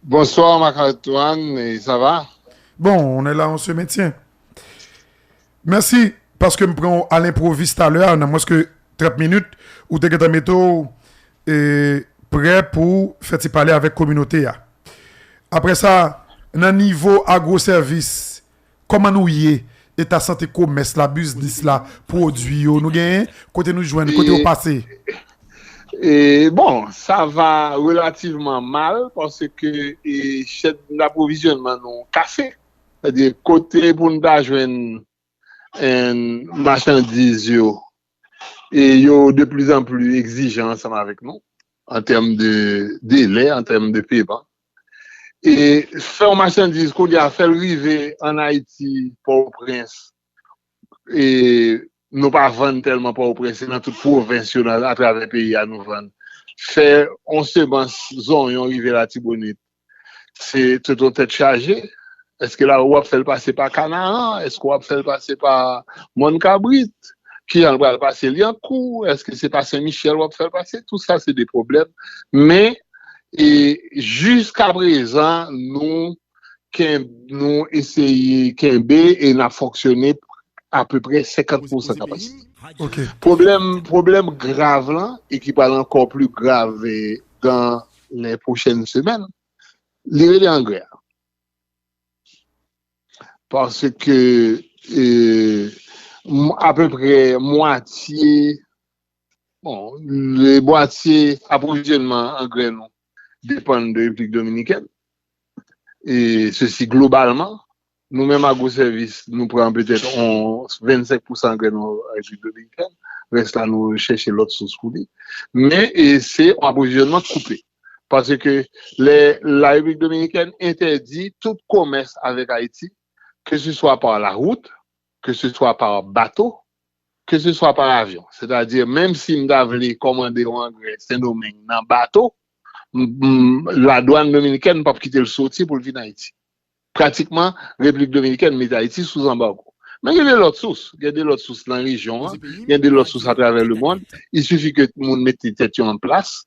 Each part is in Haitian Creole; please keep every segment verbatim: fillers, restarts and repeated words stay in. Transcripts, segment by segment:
Bonsoir Marc-Antoine, et ça va? Bon, on est là, on se maintient. Mèsi, paske m pran w a lenpwovis talè a, nan mwens ke trant minit, ou te gentan mete w e, prè pou fè ti pale avèk kominote a. Apre sa, nan nivo agwosèvis, kòman nou ye? Eta sante komès la, biznis la, pwodui yo, nou genyen? Kote nou jwenn, kote yo pase? E, bon, sa va relativman mal, paske e, chèn d'aprovizyonnman nou kase. Sètadi, kote pou n ta jwenn en, machandiz yo, e yo de plus en plus egzijan ansanm avèk nou, an tèm de delè, an tèm de peman. E fè yon machandiz, kounye a, fè l rive ann Ayiti, Pòtoprens, e nou pa vann tèlman Pòtoprens, se nan tout pwovens yo, nan, atravè peyi a, nou vann. Fè yon semans zonyon rive Latibonit, se tout yon tèt chaje. Èske la w ap fè l pase pa Kanaran? Èske w ap fè l pase pa Mòn Kabrit? Kijan l pral pase Lyankou? Èske se pa Sen Michèl w ap fè l pase? Tout sa se de pwoblèm. Men, e jiskaprezan, nou ken, nou eseye kenbe e n ap fonksyone apeprè senkant pousan kapasite. Ok. Pwoblèm, pwoblèm grav lan, e ki pral ankò pli grav e, dans les prochaines semaines, li rele angrè a. Paske e, m- apeprè mwatye, bon, le mwatye aprovizyonnman angrè nou depann de Repiblik Dominikèn. E sesi globalman, nou menm agwosèvis, nou pran petèt on vennsenk pousan angrè nou an Repiblik Dominikèn, rès la nou chèche lòt sous pou li. Men e se yon aprovizyonnman koupe. Paske lè la Repiblik Dominikèn entèdi tout komès avèk Ayiti, ke se swa pa lawout, ke se swa pa bato, ke se swa pa avyon. Sètadi, menm si m ta vle kòmande yon angrè Sendomeng nan bato, m- m- ladwann dominikèn p ap kite l soti pou l vin Ayiti. Pratikman, Repiblik Dominikèn mete Ayiti sou anbago. Men gen de lòt sous, gen de lòt sous nan rejyon an, gen de lòt sous atravè lemonn. Il suffit ke moun mete tèt yo an plas,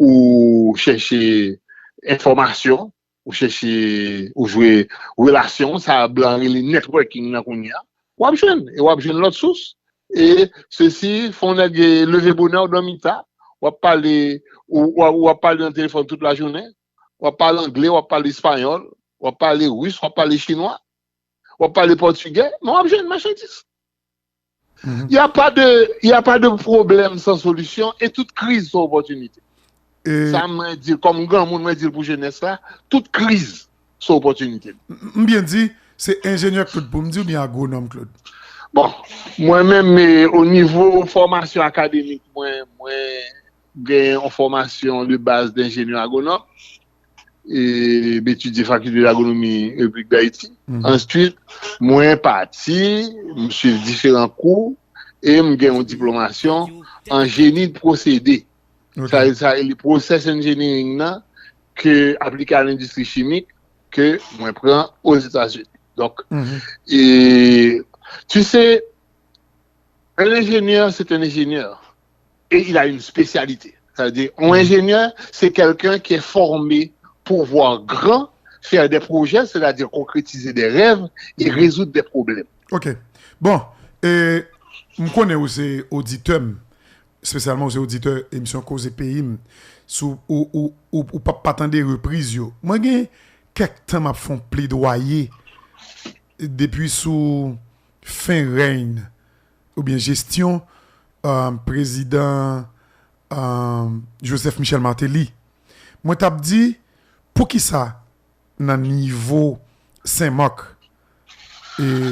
ou chèche enfòmasyon, ou chèche, ou jwe relasyon, sa blan rele networking nan kounye a, w ap jwenn, e w ap jwenn lòt sous. E sesi, fè yon nèg e, leve bonè, w dòmi ta, w ap pale, ou, w ap- w ap pale nan telefòn tout lajounen, w ap pale angle, w ap pale espayòl, w ap pale ris, w ap pale chinwa, w ap pale pòtigè, men w ap jwenn machandiz. Il y a pas de, il y a pas de problème sans solution et toute crise c'est opportunité. E Sa mwen di l kòm granmoun, mwen di l pou jenès la, tout kriz se opòtinite. m byen di, se enjenyè Claude pou m di oubyen agwonòm Claude? Bon, mwen menm, e, o nivo fòmasyon akademik mwen, mwen gen yon fòmasyon de baz d'enjenyè agwonòm. E, m etidye Fakilte d'Agronomi Repiblik Dayiti. Answit, mwen pati, m swiv diferan kou, e m gen yon diplomasyon an jeni de pwosede. Sa, sa rele process engineering nan, ke aplike a lendistri chimik, ke mwen pran Ozetazini. Donk, e, tu sais, un ingénieur, c'est un ingénieur. Et il a une spécialité. C'est-à-dire, un ingénieur, c'est quelqu'un qui est formé pour voir grand, faire des projets, c'est-à-dire concrétiser des rêves et résoudre des problèmes. Ok. Bon, e, m konnen ou se oditè m, espesyalman ou se oditè emisyon Koze Peyi m, si w, ou, ou, ou, ou p ap pa tande repriz yo. Mwen gen kèk tan m ap fè yon pledwaye depi sou fen rèy oubyen jesyon, e, prezidan, e, Joseph Michel Martelly. Mwen t ap di, poukisa nan nivo Senmak, e,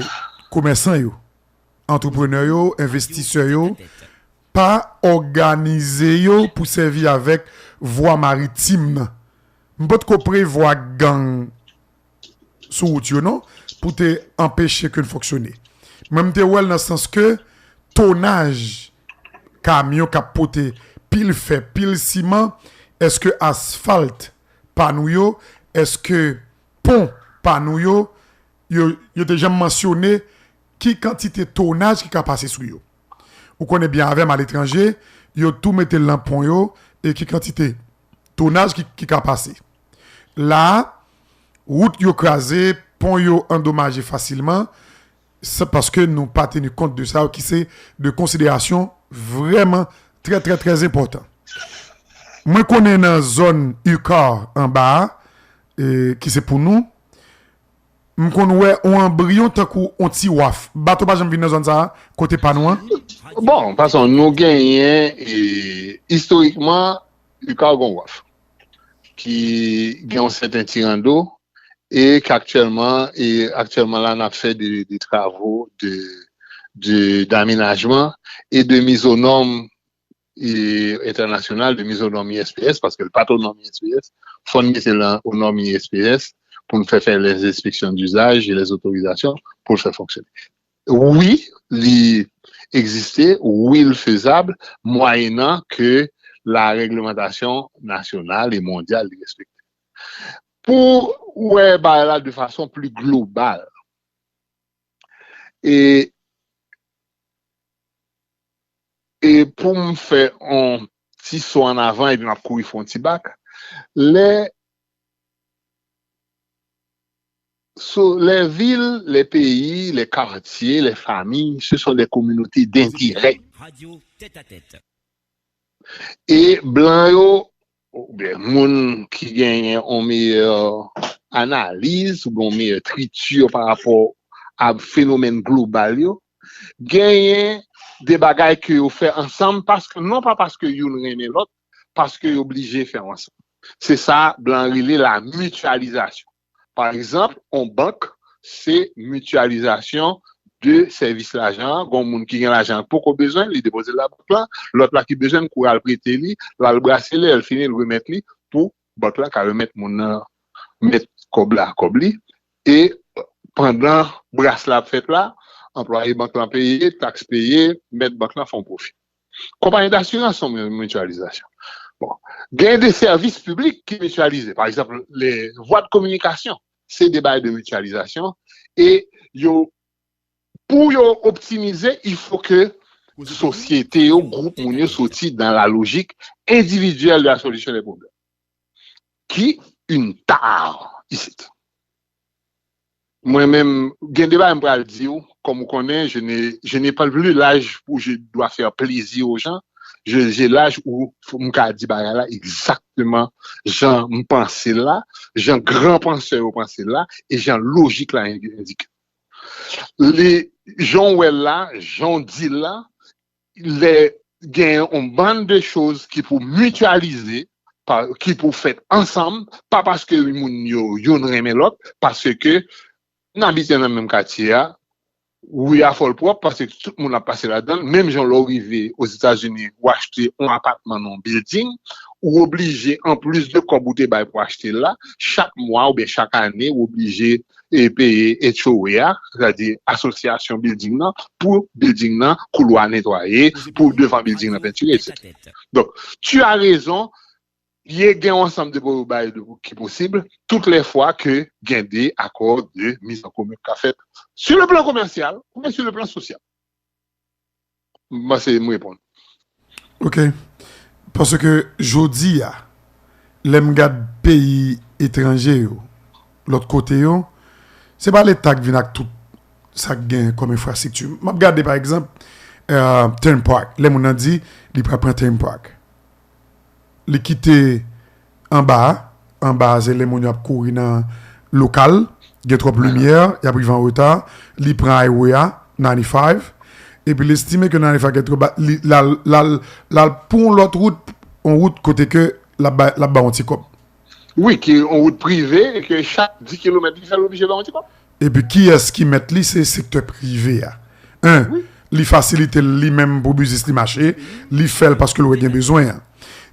komèsan yo, antreprenè yo, envestisè yo, pa òganize yo pou sèvi avèk vwa maritim nan? M potko prevwa gang sou wout yo non, pou te anpeche ke l fonksyone. Mwen, m te wè l nan sans ke tonaj kamyon k ap pote pil fè, pil siman, èske asfalt pa nou yo, èske pon pa nou yo, yo, yo te janm mansyone ki kantite tonaj ki ka pase sou yo? Ou konnen byen avè m, aletranje, yo tou mete l nan pon yo, e ki kantite tonaj ki, ki ka pase. La, wout yo kraze, pon yo andomaje fasilman, se paske nou pa teni kont de sa yo ki se de konsiderasyon vrèman trè, trè, trè enpòtan. Mwen konnen nan zòn Uccar anba a, e, ki se pou nou, m konn wè yon anbriyon tankou yon ti waf. Bato pa janm vin nan zòn sa a, kote pa nou an. Bon, paske nou genyen, e, istorikman, Uccar gon waf ki gen yon sèten ti rando e ki aktyèlman, e aktyèlman la, n ap fè de, de travaux de, de, d'aménagement et de mise aux normes e, entènasyonal, de mise aux normes I S P S, paske l pa t aux normes I S P S, fò n mete l aux normes I S P S pou n fè fè les inspections d'usage et les autorisations pou l fè fonksyone. Wi, li egziste, wi, l fezab, mwayenan ke la règlemantasyon nasyonal e mondyal li respekte. Pou wè bagay la de fason pli global, e, e pou m fè yon ti so an avan epi m ap kouri fè yon ti bak, lè so, les villes, les pays, les quartiers, les familles, ce sont des communautés d'intérêt. E blan yo, oubyen moun ki genyen yon meyè analiz oubyen yon meyè ekriti pa rapò a fenomèn global yo, genyen de bagay ke yo fè ansanm, paske, non pa paske youn renmen lòt, paske yo blije fè ansanm. Se sa blan rele la mityalizasyon. Pa egzanp, yon bank, se mityalizasyon de sèvis lajan an. Gon moun ki gen lajan l poko bezwen, li depoze l la bank la, lòt la ki bezwen l kouri al prete li, l al brase li, lè l fini, l remèt li pou bank la ka remèt moun nan, mèt kòb la kòb li. E pandan bras la ap fèt la, anplwaye bank lan peye, taks peye, mèt bank lan fè yon pwofi. Konpayi dasirans se yon mityalizasyon. Bon, gen de sèvis piblik ki mityalize. Pa egzanp, les voies de communication, se de bagay de mityalizasyon. E yo, pou yo optimize, il faut que sosyete yo, gwoup moun yo soti dans la logique individuelle de la solution des problèmes. Ki une tare isit. Mwen menm, gen de bagay m pral di w, kòm ou konnen, je n'ai, je n'ai pas plus l'âge où je dois faire plaisir aux gens. Je, j'ai l'âge où m ka di bagay la egzakteman jan m panse l la, jan gran pansè yo panse l la, e jan lojik la endike. Li, jan w wè l la, jan w di l la, lè gen yon bann de choz ki pou mityalize, pa, ki pou fèt ansanm, pa paske moun yo youn renmen lòt, paske n abite nan menm katye a, ri a fò l pwòp, paske tout moun ap pase ladan l, menm jan lè w rive Ozetazini, w achte yon apatman nan yon bilding, ou oblije, anplis de kòb ou te bay pou achte l la, chak mwa oubyen chak ane, ou oblije e peye H O A a, sètadi asosyasyon bilding nan, pou bilding nan, koulwa netwaye, pou devan bilding nan pentire, etsetera. Donk, tu as raison, ye gen yon ansanm de bagay ki posib, tout lè fwa ke gen de akò de mizankomin ka fèt, sur le plan commercial oubyen sur le plan social. M panse m reponn. Ok. Paske jodi a, lè m gad peyi etranje yo, lòt kote yo, se pa Leta k vin ak tout sa k gen kòm enfrastrikti. M ap gade, pa egzanp, euh, Turnpike. Lè moun nan di li pral pran Turnpike. Li kite anba a, anba a se lè moun yo ap kouri nan lokal, gen twòp limyè, y ap rive an reta, li pran highway a, ninety-five, epi l estime ke ninety-five gen twòp ba-, li, l al, l al, l al pou yon lòt wout, yon wout kote ke l ap ba, l ap ba yon ti kòb. Wi, ki yon wout prive, e ke chak dis kilomèt li fè l oblije ba yon ti kòb. Epi kiyès ki mèt li? Se sektè prive a. En, li fasilite l li menm pou biznis li mache, li fè l paske l wè gen bezwen an.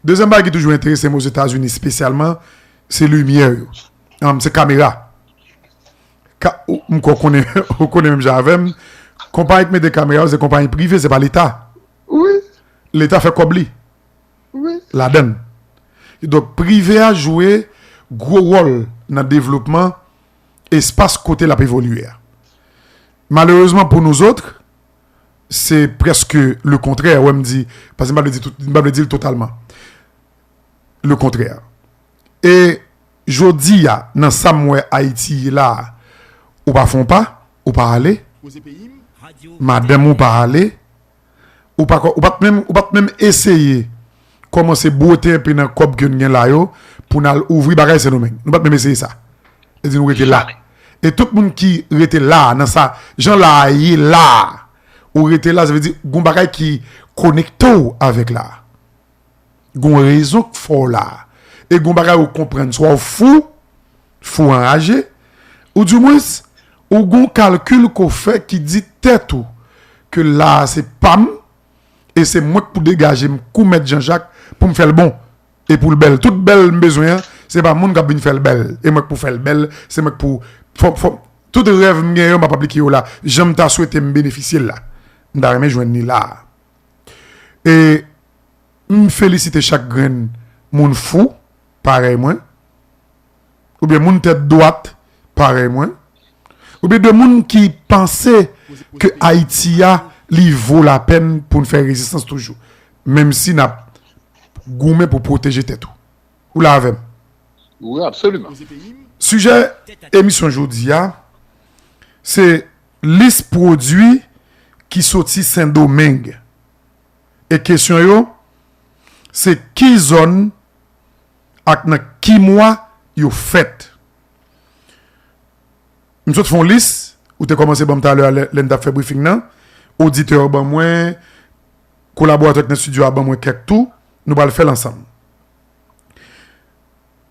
Dezyèm bagay ki toujou enterese m Ozetazini espesyalman, se limyè yo. Ann, se kamera. Ka, ou, m kwè w konnen, ou konnen menm jan avè m. Konpayi ki mete kamera yo, se konpayi prive, se pa Leta. Leta fè kòb li ladan l. Donk, prive a jwe gwo wòl nan devlopman espas kote l ap evolye a. Malerezman pou nou zòt, se prèske le kontrè, wè m di, paske m pa vle di tout, m pa vle di l totalman. Le kontrè. E Jodi a, nan sa m wè Ayiti ye la a, ou pa fè yon pa, ou pa ale, madanm ou pa ale, ou pa, ou pa t menm, ou pa t menm eseye kòmanse bwote enpe nan kòb ke n gen la yo pou n al ouvri bagay Sendomeng. Nou pa t menm eseye sa. E di nou rete la. E tout moun ki rete la a, nan sa, jan la a ye la a, ou rete la, sa vle di gon bagay ki konekte w avèk la a. Gon rezon k fè w la. E gon bagay ou konprann, swa w fou, fou anraje, ou dimwens, ou gon kalkil ke w fè ki di tèt ou ke la a se pa m, e se mwen k pou degaje m kou mèt Janjak pou m fè l bon, e pou l bèl. Tout bèl m bezwen an, se pa moun k ap vin fè l bèl. E mwen k pou fè l bèl, se mwen k pou, fò, fò, tout rèv m gen yo, m ap aplike yo la. Jan m ta swete m benefisye l la. M ta renmen jwenn li la a. E m felisite chak grenn moun fou, parèy mwen, oubyen moun tèt dwat, parèy mwen, oubyen de moun ki panse ke Ayiti a, li vo lapèn pou n fè rezistans toujou, menm si n ap goumen pou pwoteje tèt ou. Ou la avè m? Wi, absoliman. Sijè emisyon jodi a, se lis pwodui ki soti Sendomeng. E kesyon yo, se ki zòn ak nan ki mwa yo fèt. M sot fè yon lis, ou te kòmanse ban m talè a lè, lè n t ap fè briefing nan. Oditè yo ban mwen, kolaboratè k nan estidyo a ban mwen kèk tou. Nou pral fè l ansanm.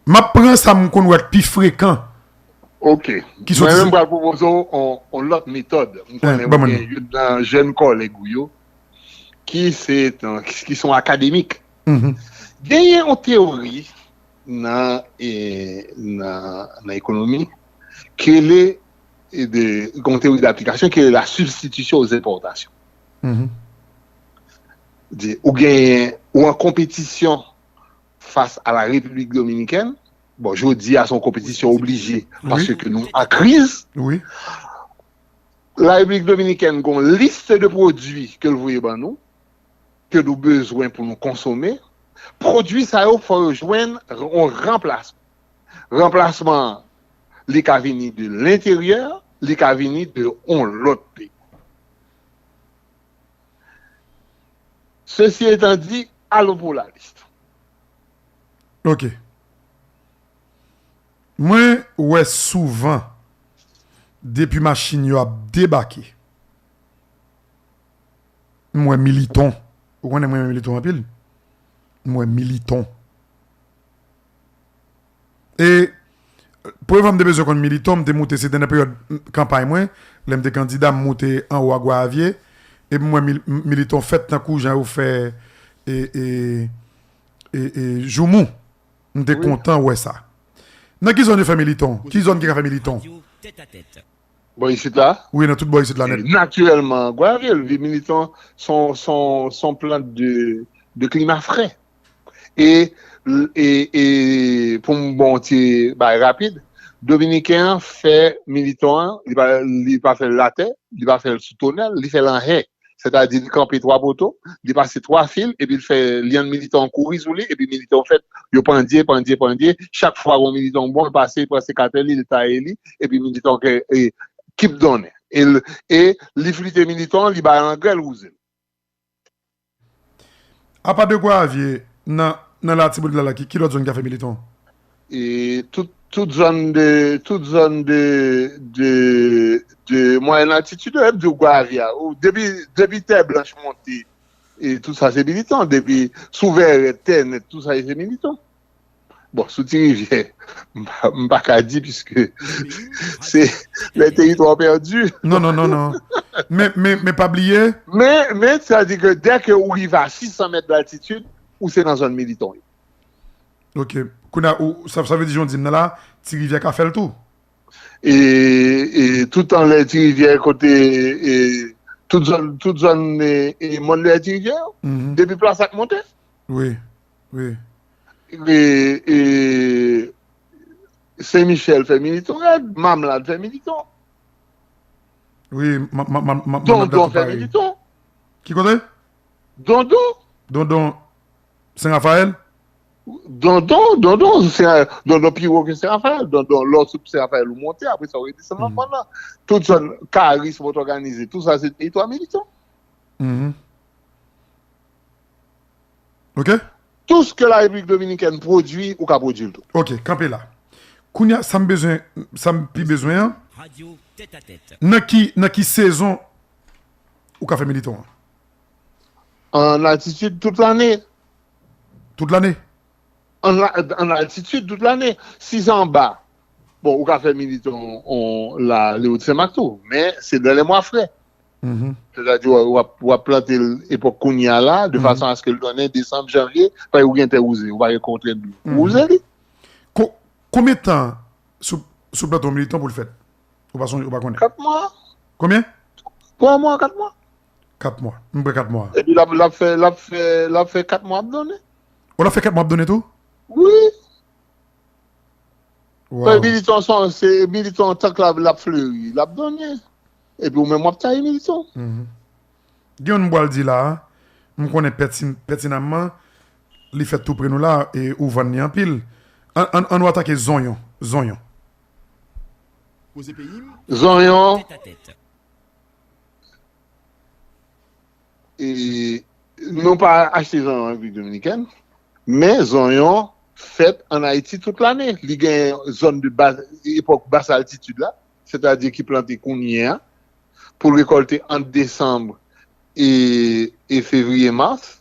M ap pran sa m konn wè k pi frekan. Ok. Ki soti. Mwen menm, m pral pwopoze w on, on lòt metòd. M konnen ou gen youn nan jèn kòlèg ou yo ki se, ki se yon akademik. Genyen yon teyori nan, e, nan, nan ekonomi ki rele, e, de, yon teyori daplikasyon ki rele la substitution aux importations. Di, ou genyen, ou an konpetisyon fas a la Repiblik Dominikèn. Bon, jodi a, se yon konpetisyon oblije paske nou an kriz. La Repiblik Dominikèn gen yon lis de pwodui ke l voye ban nou, ke nou bezwen pou nou konsome. Pwodui sa yo, fò yo jwenn yon ranplasman. Ranplasman an, li ka vini de lenteryè, li ka vini de yon lòt peyi. Ceci étant dit, allons pour la liste. Ok. Mwen wè souvan, depi machin yo ap debake, m wè militon. Ou konnen mwen renmen militon anpil. M wè militon. E premye fwa m te bezwen konn militon, m te moute, se te nan peryòd kanpay mwen, lè m te kandida, m moute anwo a Gwayavye, epi m wè militon fèt tankou jan yo fè e, e, e, e, joumou. M te kontan wè sa. Nan ki zòn yo fè militon? Ki zòn ki ka fè militon? Bò isit la? Wi, nan tout bò isit la nèt. Natirèlman, Gwayavye, militon se yon, se yon, se yon plant de, de klima frè. E, e, e pou m ba w yon ti bagay rapid, Dominiken an fè militon an, li pa, li pa fè l atè, li pa fè l sou tonèl, li fè l an hè. Sètadi, li kanpe twa poto, li pase twa fil, epi l fè lyann militon an kouri sou li, epi militon fèt, yo pandye, pandye, pandye. Chak fwa yon militon bon, l pase, li pran sekatè li, li taye li, epi militon ke, e, keep donnen. E, l, e li flite militon an, li ba l angrè, l wouze l. Apa de Gwayavye, nan, nan Latibonit la, la, ki, ki lòt zòn ki ka fè militon? E tout, tout zòn de, tout zòn de, de, de mwayèn altitid, yo di w Gwayavye a. Ou, depi, depi Tè Blanch monte, e tout sa se militon. Depi sou Vèrèt, Tènèt, tout sa se militon. Bon, sou Ti Rivyè, m pa, m pa ka di, piske se les territoires perdus. Non, non, non, non. Men, men, men pa bliye. Men, men, sa di ke dè ke ou rive a sis san mèt d'altitid, ou se nan zòn militon yo. Ok. Kounye a, ou, sa, sa vle di, jan w di m nan la, Ti Rivyè ka fè l tou. E, e tout anlè Ti Rivyè, kote, e, tout zòn, tout zòn, e, e, mòn lè Ti Rivyè yo. Depi Plas ak Monte. Wi, wi. E, e, Sen Michèl fè militon rèd, Mamlad fè militon. Wi, ma, ma, ma, ma, Mamlad la tou parèy. Dondon fè militon. Ki kote? Dondon. Dondon, Sen Rafayèl? Dondon, Dondon, se, Dondon pi wo ke Sen Rafayèl. Dondon, lè w sou Sen Rafayèl, ou monte, apre sa, ou redesann nan fon nan. Tout zòn, Karis, Mòt Òganize, tout sa, se teritwa Militon. Mhm. Ok? Tout ce que la République dominicaine produit, ou ka pwodui l tou. Ok, kanpe la. Kounye a, sa m bezwen, sa m pi bezwen an, Radio tête à tête. Nan ki, nan ki sezon ou ka fè Militon an? An altitid tout lane. Tout lane? An, an altitid tout lane. Si se anba, bon, ou ka fè Militon on, la, le Haut de Saint-Marc tou, men se dans les mois frais. Mhm. Sètadi, w ap, w ap plante l epòk kounye a la, de fason aske l donnen desanm, janvye, paske ou gen tè wouze, ou pa gen kontrent dlo. Ou wouze li. Ko, konbyen tan sou, sou plante yon Militon pou l fèt? Ou pa sonje, ou pa konnen? Kat mwa. Konbyen? Twa mwa, kat mwa. Kat mwa. M pran kat mwa. Epi l ap, l ap fè, l ap fè, l ap fè kat mwa ap donnen. Ou l ap fè kat mwa ap donnen tou? Wi. Wow. Militon, se, se Militon tank la, l ap fleri, l ap donnen. Epi ou menm w ap taye Militon. Mhm. Gen yon m pral di la, m konnen pètin, pètinamman, li fèt tou pre nou la, e ou vann li anpil. An, an, an nou atake zonyon. Zonyon. Koze peyi m, Zonyon, tèt a tèt. e, nou pa achte zonyon an Repiblik Dominikèn, men zonyon fèt an Ayiti tout lane. Li gen zòn de bas, epòk bas altitid la, sètadi ki plante kounye a, pou l rekòlte ant desanm e, e fevriye, mas.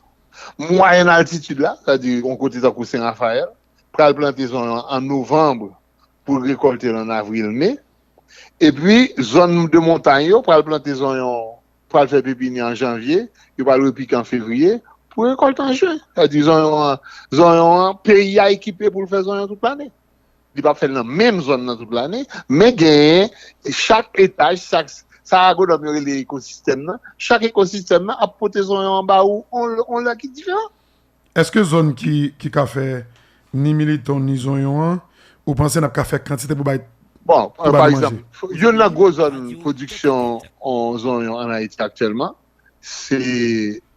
Mwayèn altitid la, sètadi yon kote tankou Sen Rafayèl, pral plante zonyon an novanm pou l rekòlte l an avril, me. Epi, zòn de montay yo pral plante zonyon, pral fè pepini an janvye, yo pral repike an fevriye, pou rekòlte an jen. Sètadi zonyon an, zonyon an, peyi a ekipe pou l fè zonyon tout lane. Li p ap fè l nan menm zòn nan tout lane, men genyen chak etaj, chak, sa agwonòm yo rele ekosistèm nan, chak ekosistèm nan ap pote zonyon an ba ou on, on lè ki diferan. Èske zòn ki, ki ka fè ni Militon ni zonyon an, ou panse n ap ka fè kantite pou bay Bon, pou bay pa nou egzanp, manje? Youn nan gwo zòn pwodiksyon an zonyon an Ayiti aktyèlman, se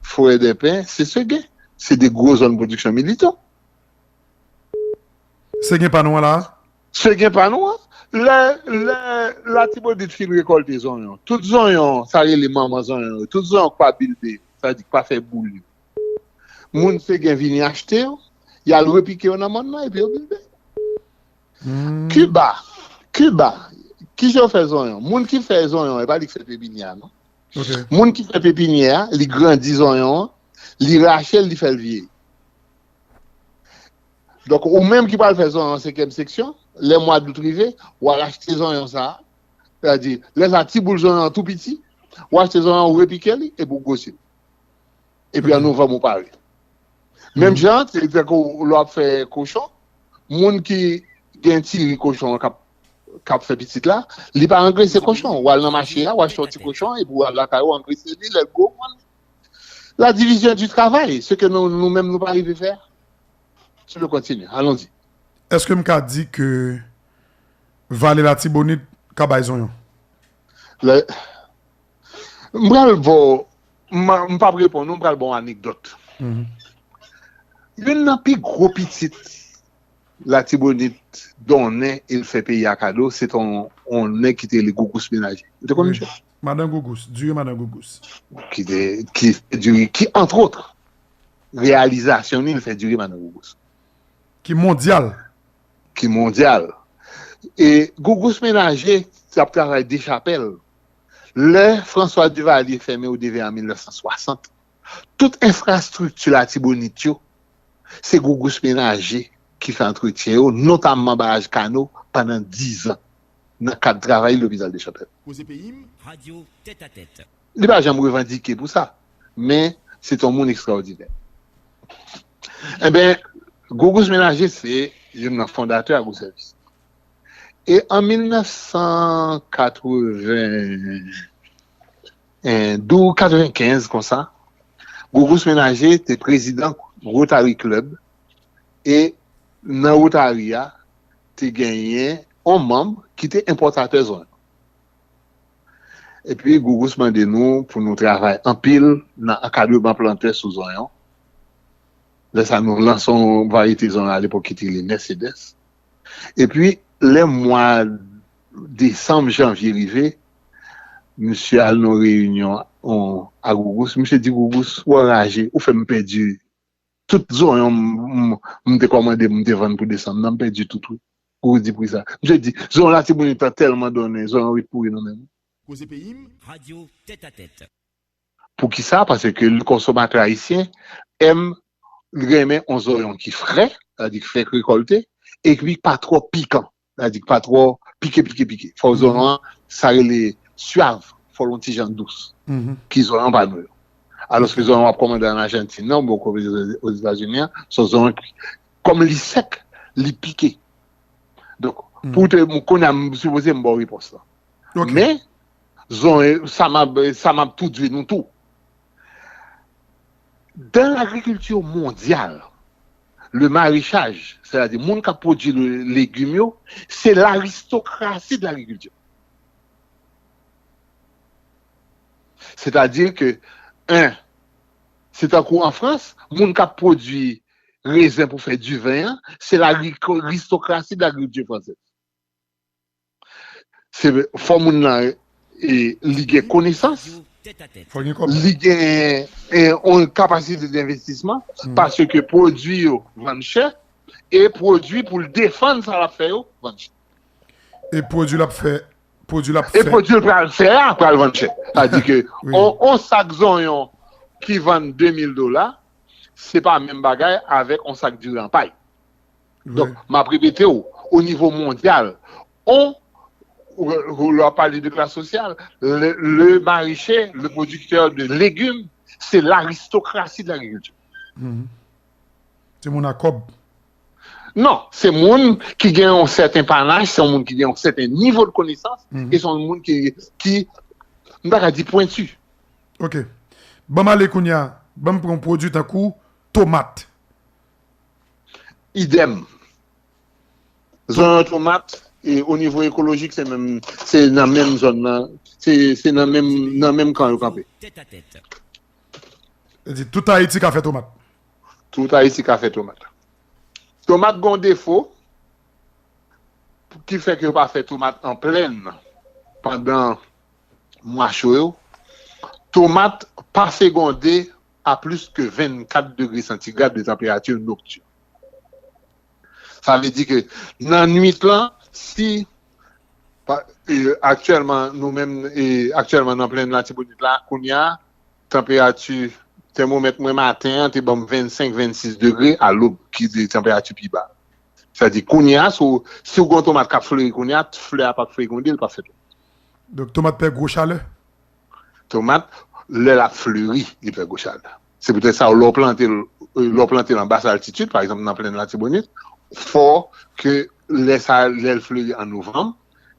Forèdèpen, se Segen. Se de gwo zòn pwodiksyon Militon. Segen pa nou an la? Segen pa nou an. Lè, lè Latibonit fin rekòlte zonyon, tout zonyon, sa rele manman zonyon yo, tout zonyon k pa bilbe, sa di k pa fè boul yo. Moun Segen vini achte yo, y al repike yo nan mòn nan, epi yo bilbe. Hmm. Kiba, Kiba, kijan yo fè zonyon? Moun ki fè zonyon, e pa li k fè pepinyè a, non. Ok. Moun ki fè pepinyè a, li grandi zonyon an, li rache l, li fè l vyeyi. Donk, ou menm ki pral fè zonyon senkyèm seksyon, lè mwa dout rive, w al achte zonyon sa a. Sètadi, lè sa ti boul zonyon an tou piti, w achte zonyon, ou repike li, epi w gwosi l. Epi an novanm, ou pare. Menm jan, se tankou lè w ap fè kochon, moun ki gen ti ri kochon an k ap, k ap fè pitit la, li pa angrese kochon. W al nan mache a, w achte yon ti kochon, epi w al lakay ou angrese li, lè l gwo, ou vann li. La division du travail, ce que nou, nou menm nou pa rive fè a. Tu peux continuer, allons-y. Èske m ka di ke Vale Latibonit ka bay zonyon? Lè, m pral ba w, m, m p ap reponn ou, m pral ba w anekdòt. Mhm. Youn nan pi gwo pitit Latibonit donnen e l fè peyi a kado, se t on, on nèg ki te rele Gougous Menaje. Ou te konn misye? Madan Gougous, diri Madan Gougous. Ki te, ki fè diri, ki, entre autres, reyalizasyon li, l fè diri Madan Gougous. Ki mondyal. Ki mondyal. E Gougous Menaje t ap travay Dechapèl. Lè François Duvalier fèmen Eau de Vie an mil nèf san swasant, tout enfrastrikti Latibonit yo, se Gougous Menaje ki fè antretyen yo, notamman baraj Kano, pandan diz an, nan kad travay lopital Dechapèl. Koze peyi m, Radio tèt a tèt. Li pa janm revandike pou sa, men se t on moun ekstraòdinè. Enben, Gougous Menaje se youn nan fondatè Agro Sèvis. E an mil nèf san katreven, en, dou, katrevenkenz konsa, Gougous Menaje te prezidan Rotary Club, e nan Rotary a, te genyen on manm ki te enpòtatè zonyon. Epi Gougous mande nou pou nou travay anpil nan ankadreman plantè sou zonyon. Lè sa nou lanse yon varyete zonyon alepòk ki te rele Mercedes. Epi, lè mwa desanm, janvye rive, misye al nan reyinyon on, a Gougous. Misye di Gougous, ou anraje, ou fè m pèdi tout zonyon m, m, m te kòmande, m te vann pou desanm nan, m pèdi tout, wi. Gougous di poukisa. Misye di, zonyon Latibonit lan tèlman donnen, zonyon ret pouri nan men m. Koze peyi m. Radyo Tèt a Tèt. Poukisa? Paske le consommateur haïtien aime renmen yon zonyon ki fre, sa di ki fèk rekòlte, epi pa twò pikan, sa di ki pa twò pike, pike, pike. Fò zonyon an, sa rele swav, fò l yon ti jan dous, ki zonyon pa nou yo. Alòske zonyon w ap kòmande an Ajantin nan, oubyen w kòmande Ozetazini an, se yon zonyon ki, kòm li sèk, li pike. Donk, pou te, kounye a, m sipoze m ba w repons lan. Men, zonyon, sa m ap, sa m ap tou di nou tou. Dans l'agriculture mondiale, le maraîchage, sètadi moun k ap pwodui le- legim yo, se l'aristocratie de l'agriculture. Sètadi ke, en, se tankou an Frans, moun k ap pwodui rezen pou fè diven an, se la ri- aristokrasi de lagrikilti fransèz. Se fò moun nan e, li gen konesans, li gen e, yon kapasite denvestisman, paske pwodui yo vann chè, e pwodui pou l defann sa l ap fè yo vann chè. E pwodui l ap fè, pwodui l ap fè. E pwodui l pral fè a pral vann chè. Sa di ke on, on sak zonyon ki vann de mil dola, se pa menm bagay avèk on sak diri an pay. Donk, m ap repete w, o nivo mondyal, on, ou, ou, lè w ap pale de klas sosyal, le, le maraîcher, le producteur de légumes, c'est l'aristocratie de l'agriculture. Se moun a kòb. Non, se moun ki gen yon sèten panach, se yon moun ki gen yon sèten nivo de konesans, e se yon moun ki, ki, m ta ka di pwenti. Ok. Ban m ale kounye a, ban m pran yon pwodui tankou tomat. Idèm. Zonyon tomat, e o nivo ekolojik, se menm, se nan menm zòn nan, se, se nan menm, nan menm kan yo kanpe. Sa di tout Ayiti ka fè tomat. Tout Ayiti ka fè tomat. Tomat gon defo ki fè ke yo pa fè tomat an plèn pandan mwa cho yo. Tomat pa fegonde a plis ke vennkat degre santigrad de tanperati noktin. Sa vle di ke nan nwit lan, si pa, e, aktyèlman, nou menm, e, aktyèlman nan plèn Latibonit la, kounye a, tanperati tèmomèt mwen maten an te ban m vennsenk, vennsis degre a lòb, ki de tanperati pi ba. Sa di, kounye a, si w, si w gen yon tomat k ap fleri kounye a, flè a p ap fegonde, l p ap fè tomat. Donk, tomat pè gwo chalè? Tomat, lè l ap fleri, li pè gwo chalè. Se poutèt sa, lè w plante l, lè w plante l an bas altitid, pa egzanp, nan plèn Latibonit, fò ke lè sa, lè l fleri an novanm,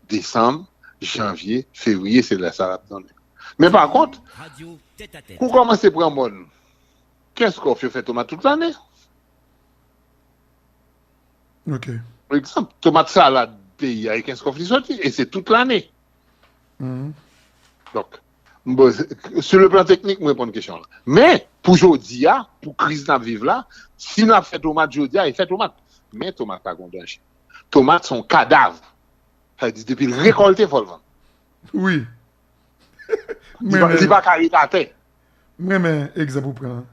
desanm, janvye, fevriye, se lè sa l ap donnen. Men pa kont, kou w kòmanse pran mòn, Kenskòf yo fè tomat tout lane. Ok. Pa egzanp, tomat salad peyi a, e Kenskòf li soti, e se tout lane. Donk, bon, sur le plan technique, m reponn kesyon la. Men, pou jodi a, pou kriz n ap viv la, si n ap fè tomat jodi a, e fè tomat. Men tomat pa gon danje. Tomat se yon kadav. Sa vle di, depi l rekòlte, fò l vann. Wi. Li pa, li pa ka ret atè. M renmen egzanp ou pran an.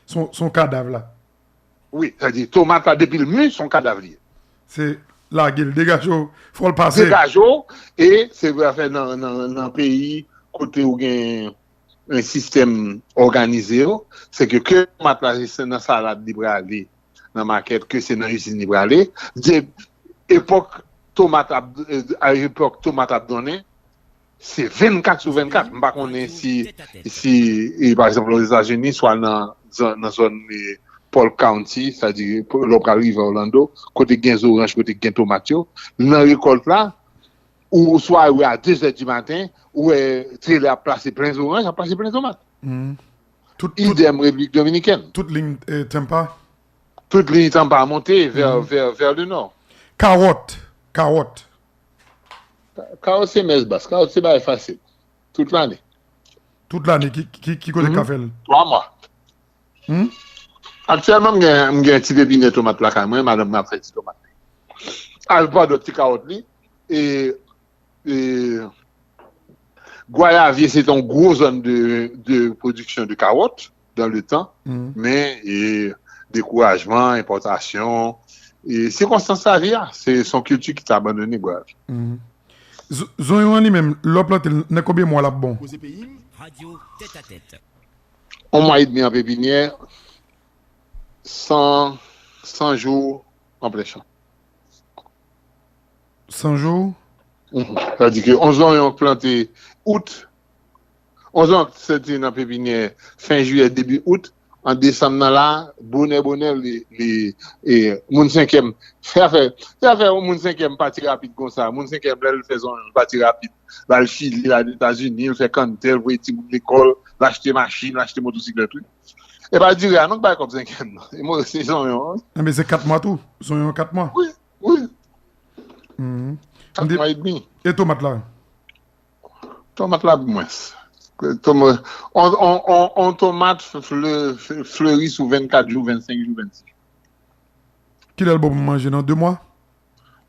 Se yon, se yon kadav la. Wi, sa di, tomat la, depi l mi, se yon kadav li ye. Se lage l, degaje w, fò l pase. Degaje w, e se vre afè nan, nan, nan peyi kote ou gen yon sistèm òganize yo, se ke, ke tomat la, se nan salad li prale, nan makèt, ke se nan izin li prale. De, epòk tomat ap, a epòk tomat ap donnen, se vennkat sou vennkat. M pa konnen si, si, e, pa egzanp, Ozetazini, swa nan, zòn- nan zòn, e, Polk County, sa di, lè w pral rive Orlando, kote gen zoranj, kote gen tomat yo, nan rekòlt la, ou swa wè a de zè di maten, ou wè trelè ap plase plen zoranj, ap plase plen tomat. Tout, tout, idèm Repiblik Dominikèn. Tout liy, e, Tampa. Tout liy Tampa monte vè, vè, vè le nò. Kawòt, kawòt. Ka- Kawòt se mès bas, kawòt se bagay fasil. Tout lane. Tout lane, ki, ki, ki kote k ka fè l? Twa mwa. Hmm? Aktyèlman, m gen, m gen ti pepinyè tomat lakay mwen, madanm mwen ap fè ti tomat li. Al pa dòt ti kawòt li. E, e Gwayav ye se te yon gwo zòn de, de pwodiksyon de kawòt dan le tan, men e, dekourajman, enpòtasyon, e sikonstans lavi a, se se yon kilti ki te abandone Gwayav. Zo- Zonyon an li menm, lè w plante l, nan konbyen mwa l ap bon? Koze peyi m, radyo tèt a tèt. On mwa edmi an pepinyè, san, san jou an plen chan. San jou? Mhm. Sa di ke on zonyon k plante out, on zonyon k soti nan pepinyè fen jiyè, debi out, an desanm nan la, bonè, bonè, li, li, e, moun senkyèm, fè afè, fè afè yon moun senkyèm pati rapid konsa, moun senkyèm lè l fè zonyon, l pati rapid, l al Chili, l al Etazini, l fè kanntè, l voye timoun lekòl, l achte machin, l achte motosiklèt, wi. E pa diri a non k bay kòb senkyèm nan. E mo se zonyon an. Enben, se kat mwa tou. Zonyon kat mwa. Wi, wi. Mhm. Kat mwa edmi. E tomat la? Tomat la mwens. Toma- on, on, on, on tomat fle- fle- fleri sou vennkat jou, vennsenk jou, vennsis jou. Kilè l bon pou m manje nan de mwa?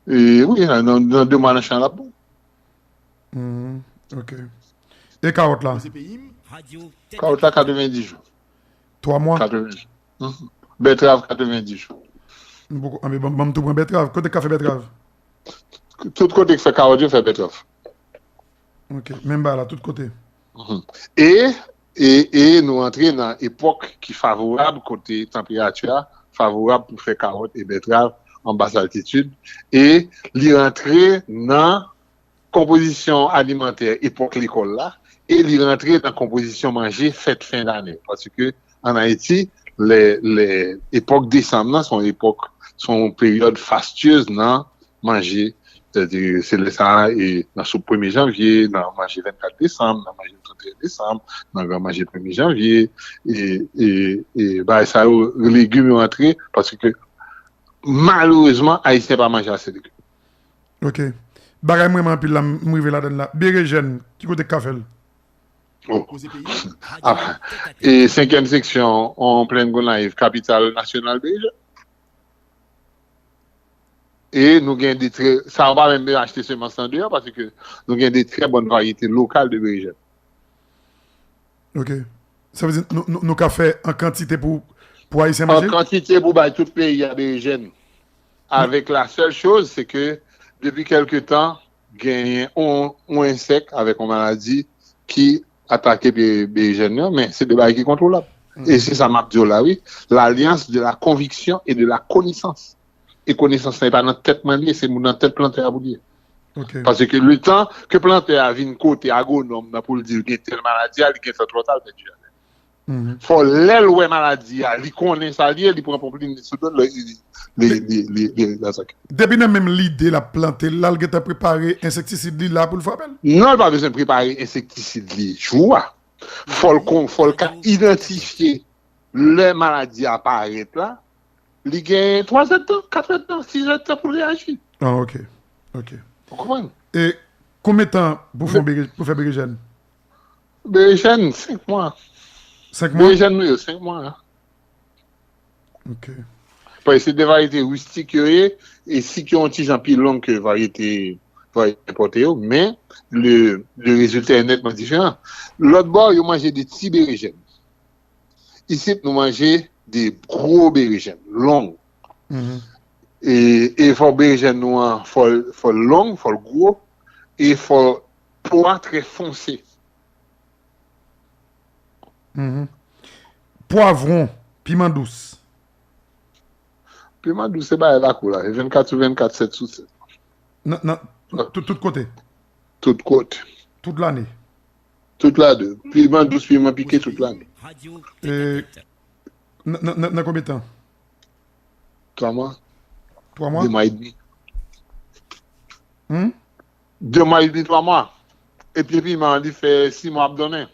E, wi, nan, nan, nan de mwa nan chan l ap bon. Hmm, ok. E kawòt la? Kawòt la katrevenndis jou. Twa mwa? Katrevenndis jou. Mhm. Bètrav katrevenndis jou. M poko- anben, ban ban m tou pran bètrav. Kote k ka fè bètrav? Tout kote k fè kawòt yo fè bètrav. Ok, menm bagay la, tout kote. Mhm. E, e, e nou antre nan epòk ki favorab, kote tanperati a favorab pou fè kawòt e bètrav an bas altitid. E li rantre nan konpozisyon alimantè epòk lekòl la. E li rantre nan konpozisyon manje fèt fen dane. Paske an Ayiti, lè, lè, epòk desanm nan, se yon epòk, se yon peryòd fastyez nan manje. Sètadi, se lè sa a, e nan soup premye janvye, nan manje vennkat desanm, nan manje tranteyen desanm, nan gran manje premye janvye, e, e, e bagay sa yo, legim yo antre, paske malerezman, Ayisyen pa manje ase legim. Ok. Bagay m renmen anpil la, m rive ladann la. Berejèn, ki kote k ka fè l? Oh. Ah, e senkyèm seksyon, on plenn Gonayiv, kapital nasyonal berejèn. E nou gen de trè, sa w pa menm bezwen achte semans nan deyò, paske nou gen de trè bòn varyete lokal de berejèn. Ok. Sa vle di nou, nou, nou ka fè an kantite pou, pou Ayisyen manje? An kantite pou bay tout peyi a berejèn. Avèk la sèl choz, se ke depi kèlke tan, genyen on, on ensèk avèk on maladi ki atake be- berejèn yo, men se de bagay ki kontwolab. E se sa m ap di w la, wi. L'alliance de la conviction et de la connaissance. E konesans lan, e pa nan tèt mwen li ye, se nan tèt plantè a pou li ye. Ok. Paske letan ke plantè a vin kote agwonòm nan pou l di l gen tèl maladi a, li gentan twò ta, l pèdi jaden. Mhm. Fò lè l wè maladi a, li konnen sa l ye, li pran ponp li, li sou do l, li, li, li, li, li, li atake. Depi nan menm lide l ap plante l la, l gentan prepare ensektisid li la pou l frape l? Non, l pa bezwen prepare ensektisid li jou a. Fò l kon, fò l ka idantifye lè maladi a parèt la, li gen twa zèdtan, kat èdtan, sis èdtan pou l reyaji. Ah, ok. Ok. Ou konprann? E konbyen tan pou fè, bere- pou fè berejèn? Berejèn, senk mwa. Senk mwa? Berejèn nou yo, senk mwa. Ok. Paske se de varyete ristik yo ye, e sik yo yon ti jan pi long ke varyete, varyete enpòte yo, men le, le rezilta est netman diferan. Lòt bò, yo manje de ti berejèn. Isit, nou manje de gwo berejèn, long. Mhm. E, e fò berejèn nou an, fò l, fò l long, fò l gwo, e fò po a trè fonse. Mhm. Pwavwon, piman dous. Piman dous, se bagay lakou la. E vennkat sou vennkat, sèt sou sèt. Nan, nan, tout, tout kote? Tout kote. Tout lane? Tout lane. Piman dous, piman pike, tout lane. E, nan, nan, nan, nan konbyen tan? Twa mwa. Twa mwa? De mwa edmi. Hmm? De mwa edmi, twa mwa. Epi piman an, li fè sis mwa ap donnen.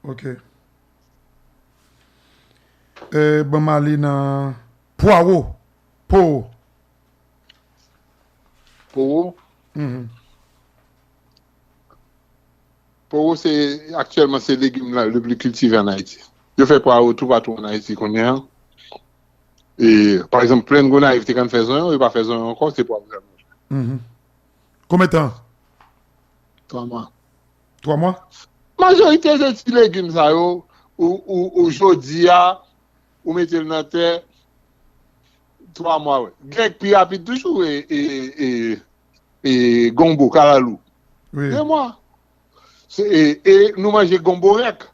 Ok. E, ban m ale nan pwawo. Powo. Powo? Mhm. Powo, se, aktyèlman, se legim la le pli kiltive an Ayiti. Yo fè pwawo toupatou ann Ayiti kounye a. E, pa egzanp, Plenn Gonayiv te konn fè zonyon, yo pa fè zonyon ankò, se pwawo sèlman. Konbyen tan? Twa mwa. Twa mwa? Majorite de ti legim sa yo, ou, ou, ou jodi a, ou mete l nan tè, twa mwa, wi. Gen k pi rapid toujou, e, e, e, e gonbo, kalalou. De mwa. E, e nou manje gonbo rèk.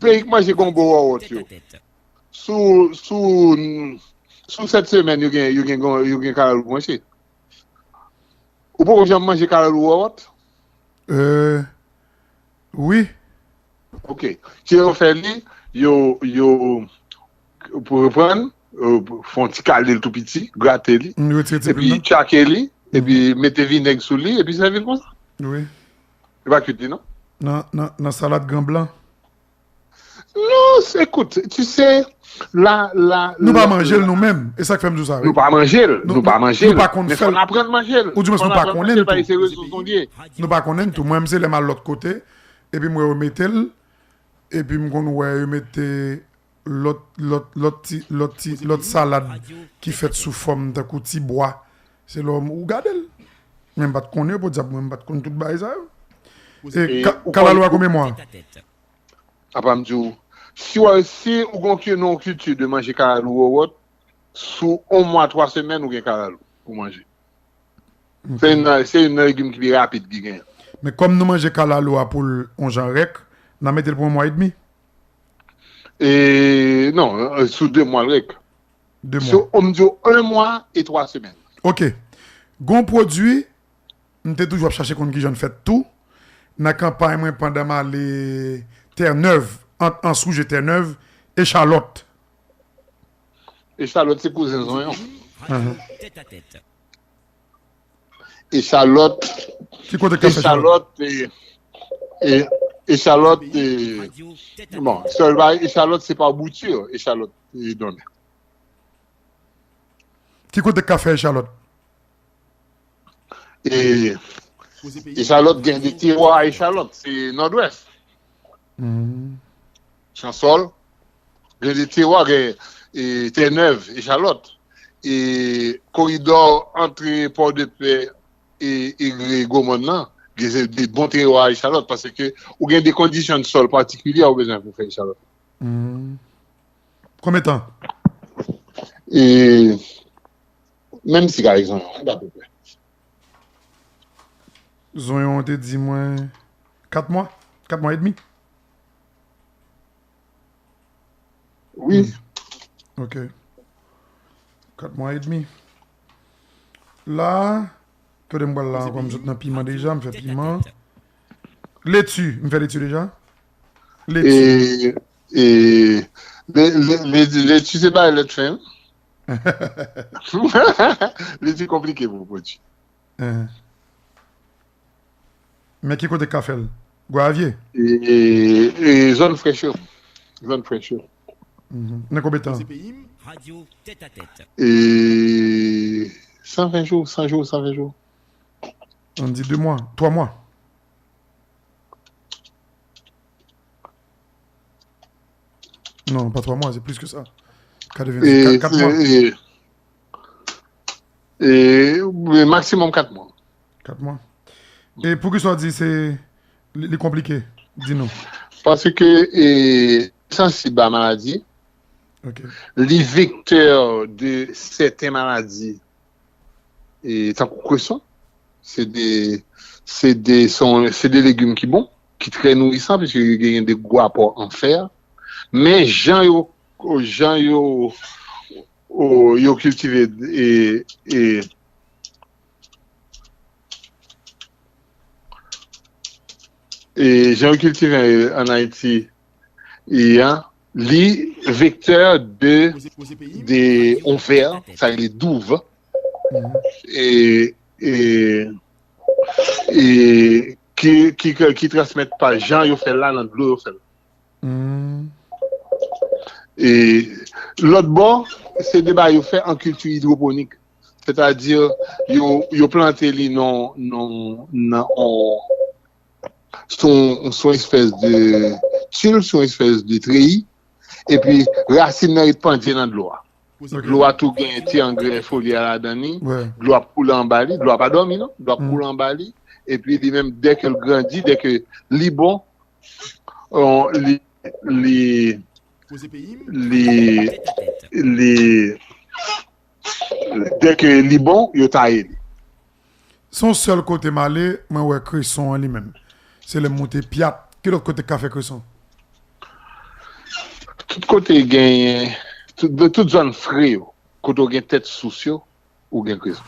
Peyi k manje gonbo wòwòt yo. Sou, sou, sou sèt semèn, yo gen, yo gen, yo gen kalalou branche. Ou poko janm manje kalalou wòwòt? Euh, wi. Ok. Jan yo fè li, yo, yo, pou reprann, fè yon ti kale l tou piti, grate li, epi tchake li, epi mete vinèg sou li, epi sèvi l konsa. Wi. E pa kuit li, non? Nan, nan, nan salad gran blan. Non, ekout, tu sais, la, la. Nou pa manje l nou menm. E sa k fè m di w sa, wi. Nou pa manje l. Nou pa manje l. Nou pa konn fè l. Men fò n aprann manje l. Oudimwens nou pa konnen l tou. Nou pa konnen l tou. Mwen menm se lè m al lòt kote, epi m wè yo mete l, epi m konn wè yo mete lòt, lòt, lòt ti, lòt ti, lòt salad ki fèt sou fòm tankou ti bwa. Se lè ou gade l. Men m pa t konnen yo, podyab, mwen m pa t konn tout bagay sa yo. E kalalou a konbyen mwa? Apa m di w, si w, si ou gen yon kilti de manje kalalou wòwòt, sou yon mwa, twa semèn, ou gen kalalou pou manje. Se youn nan, se youn nan legim ki pi rapid ki genyen. Men kòm nou manje kalalou a pou l yon jan rèk, n a mete l pou yon mwa edmi? E, non, sou de mwa l rèk. De mwa. Sou, m di w, yon mwa e twa semèn. Ok. Gon pwodui m te toujou ap chache konn kijan l fèt tou. Nan kanpay mwen pandan m ale Tènèv, ant Answouj e Tènèv, echalòt. Echalòt se kouzen zonyon. Echalòt. Ki kote k ap fè echalòt? Echalòt, e, e, echalòt, e, bon, sèl bagay, echalòt se pa bouti, echalòt, e, donnen. Ki kote k ka fè echalòt? E, echalòt gen de tewwa echalòt, se Nòdwès. Chansòl, gen de tewwa, gen e, Tènèv, echalòt. E koridò ant Pòdepè e, e Gwomòn nan, gen de bon tewwa echalòt, paske ou gen de kondisyon sòl patikilye ou bezwen pou fè echalòt. Konbyen tan? E, menm si ka egzanp, apeprè. Zonyon an te di mwen kat mwa, kat mwa edmi. Wi. Ok. Kat mwa edmi. La, kote m pral la ankò, m sot nan piman deja, m fè piman. Leti, m fè leti deja. Leti. E, e, le, le, le, leti se bagay lèt fen. Leti konplike pou pwodui. Men ki kote k ka fè l? Gwayavye? E, e, e zòn frèch yo. Zòn frèch yo. Nan konbyen tan? E, san ven jou, san jou, san ven jou. Ann di de mwa, twa mwa. Non, pa twa mwa, se plis ke sa. Katrevensis, kat mwa. E, e, maksimòm kat mwa. Kat mwa. E poukisa w di se li, li konplike? Di nou. Paske e sansib a maladi. Li vektè de sèten maladi. E tankou kreson. Se de, se de, se de legim ki bon, ki trè nourisan, piske yo genyen de gwo apò an fè. Men jan yo, jan yo, yo kiltive e, e, e jan yo kiltive ann Ayiti, e, li vektè de, de yon vè, sa rele douve. E, e, e ki, ki, ki transmèt pa jan yo fè l la nan dlo yo fè l. E lòt bò, se de bagay yo fè an kilti idwoponik. Sètadi, yo, yo plante li nan, nan, nan, on, sou, sou espès de til, sou espès de treyi, epi rasin nan ret pandye nan dlo a. Dlo a tou gen ti angrè foliya ladan li, dlo ap koule anba li, dlo a pa dòmi non, dlo ap koule anba li, epi li menm dèke l grandi, dèke li bon, li, li, li, li, dèke li bon, yo taye li. Se yon sèl kote m ale, mwen wè kreson an li menm. Se lè m moute pyat. Ki lòt kote k ka fè kreson? Tout kote genyen, tout, tout zòn fre yo, kote w gen tèt sous yo, ou gen kreson.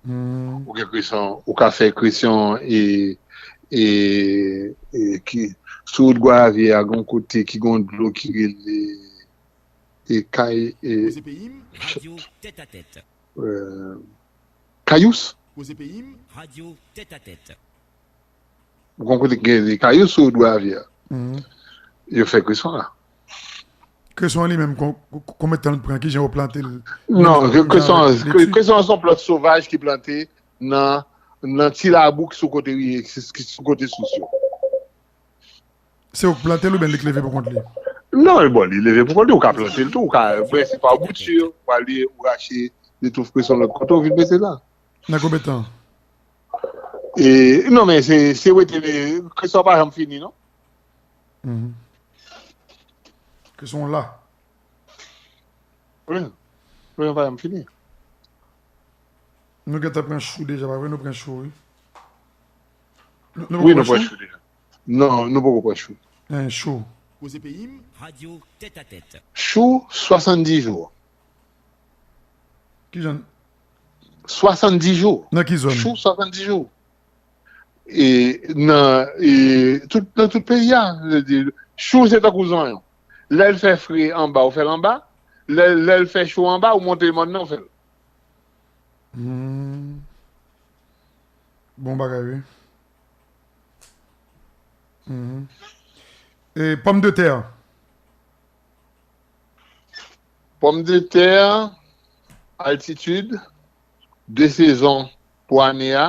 Ou gen kreson, ou ka fè kreson e, e, e ki, sou wout Gwayavyè a, gen yon kote ki gen yon dlo ki rele e kay e. Koze peyi m, radyo tèt a tèt. Kayous. Koze peyi m, radyo tèt a tèt. Ou konn kote ki gen kayous sou dwa avye a. Yo fè kreson la. Kreson an li menm, konbyen tan l pran, kijan yo plante l? Non, kreson an se yon plant sovaj ki plante nan, nan ti labou ki sou kote, ki sou kote sous yo. Se ou k plante l oubyen li k leve pou kont li? Non, bon, li leve pou kont li, ou ka plante l tou, ou ka, men se pa bouti, ou ale, ou rache, li twouve kreson lòt kote, ou vin mete la. Nan konbyen tan? E, non, men se, se wete, men kreson pa janm fini, non? Kreson la. Wi. Wi, pa janm fini. Nou gentan pran chou deja, pa vre? Nou pran chou, wi. Wi, nou pran chou deja. Non, nou poko pran chou. Hein, chou. Koze peyi m, radyo tèt a tèt. Chou, swasanndis jou. Kijan? Swasanndis jou. Nan ki zòn? Chou, swasanndis jou. E nan, e, tout, nan tout peyi a. Chou, se tankou zonyon. Lè l fè fre anba, ou fè l anba. Lè, lè l fè cho anba, ou monte mòn nan, ou fè l. Bon bagay, wi. E pòmdetè? Pòmdetè, altitid, de sezon pou ane a.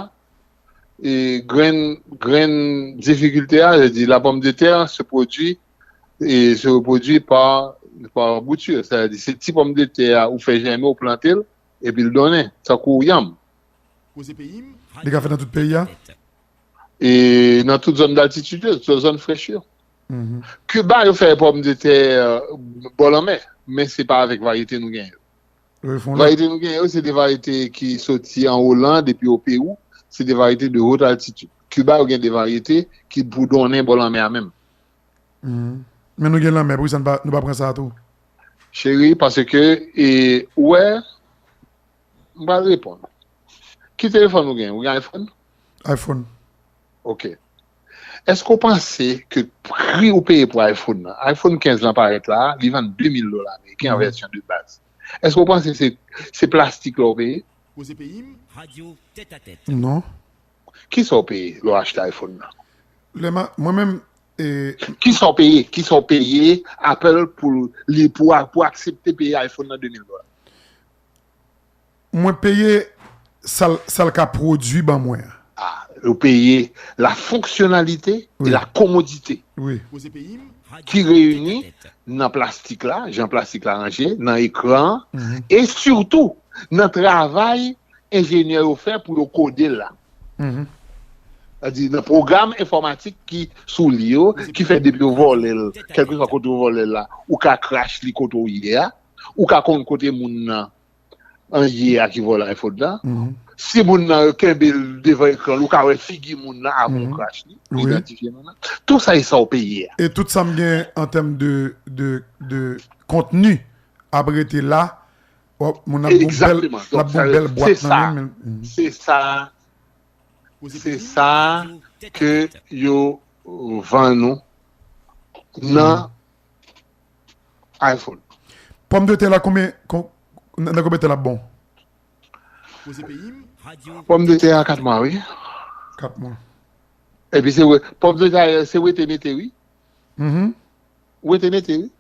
E grenn, grenn difikilte a, se di la pomme de terre se pwodui, e se repwodui pa, pa bouti. Sa vle di, se ti pòmdetè a ou fè jèmen, ou plante l, epi l donnen, tankou yanm. Li ka fèt nan tout peyi a? E nan tout zòn daltitid yo, tout zòn frèch yo. Kiba, yo fè pòmdetè bò lanmè, men se pa avèk varyete nou genyen yo. Varyete nou genyen yo, se de varyete ki soti an Oland epi o Pewou, se de varyete de haute altitude. Kiba, yo gen de varyete ki pou donnen bò lanmè a menm. Men nou gen lanmè, poukisa nou pa pran sa tou? Cheri, paske, e, ou wè, M pral reponn. Ki telefòn ou gen? Ou gen iPhone? iPhone. Ok. Èske w panse ke pri ou peye pou iPhone nan, iPhone kenz lan parèt la, li vann de mil dola ameriken an vèsyon de baz. Èske w panse se, se plastik la w peye? Koze peyi m, radyo tèt a tèt. Non. Kisa w peye lè w achte iPhone nan? Lè m, mwen menm, e. Kisa w peye? Kisa w peye Apple pou li, pou, pou aksepte peye iPhone nan de mil dola? Mwen peye sa l, sa l ka pwodui ban mwen an. Ah, ou peye la fonctionnalité et la commodité wi. Ki reyini nan plastik la, jan plastik la ranje, nan ekran an, e sitou nan travay enjenyè yo fè pou yo kode l la. Sa di nan pwogram enfòmatik ki sou li yo, ki fè depi yo vòlè l, kèlkeswa kote yo vòlè l la, ou ka crash li kote w ye a, ou ka konn kote moun nan an ye a ki vòlè iPhone nan. Si moun nan kenbe l devan ekran l, ou ka wè figi moun nan avan w crash li, pou idantifye moun nan. Tou sa e sa w peye a. E tout sa m gen an tèm de, de, de kontni ap rete la, w ap, moun ap gen yon bèl, l ap gen yon bèl bwat nan men l. Se sa, se sa ke yo vann ou nan iPhone. Pòmdetè la konbyen, kon, nan, nan konbyen tan l ap bon? Pòmdetè a kat mwa, wi. Kat mwa. Epi se wè, pòmdetè a se wete nete, wi. Wete nete, wi.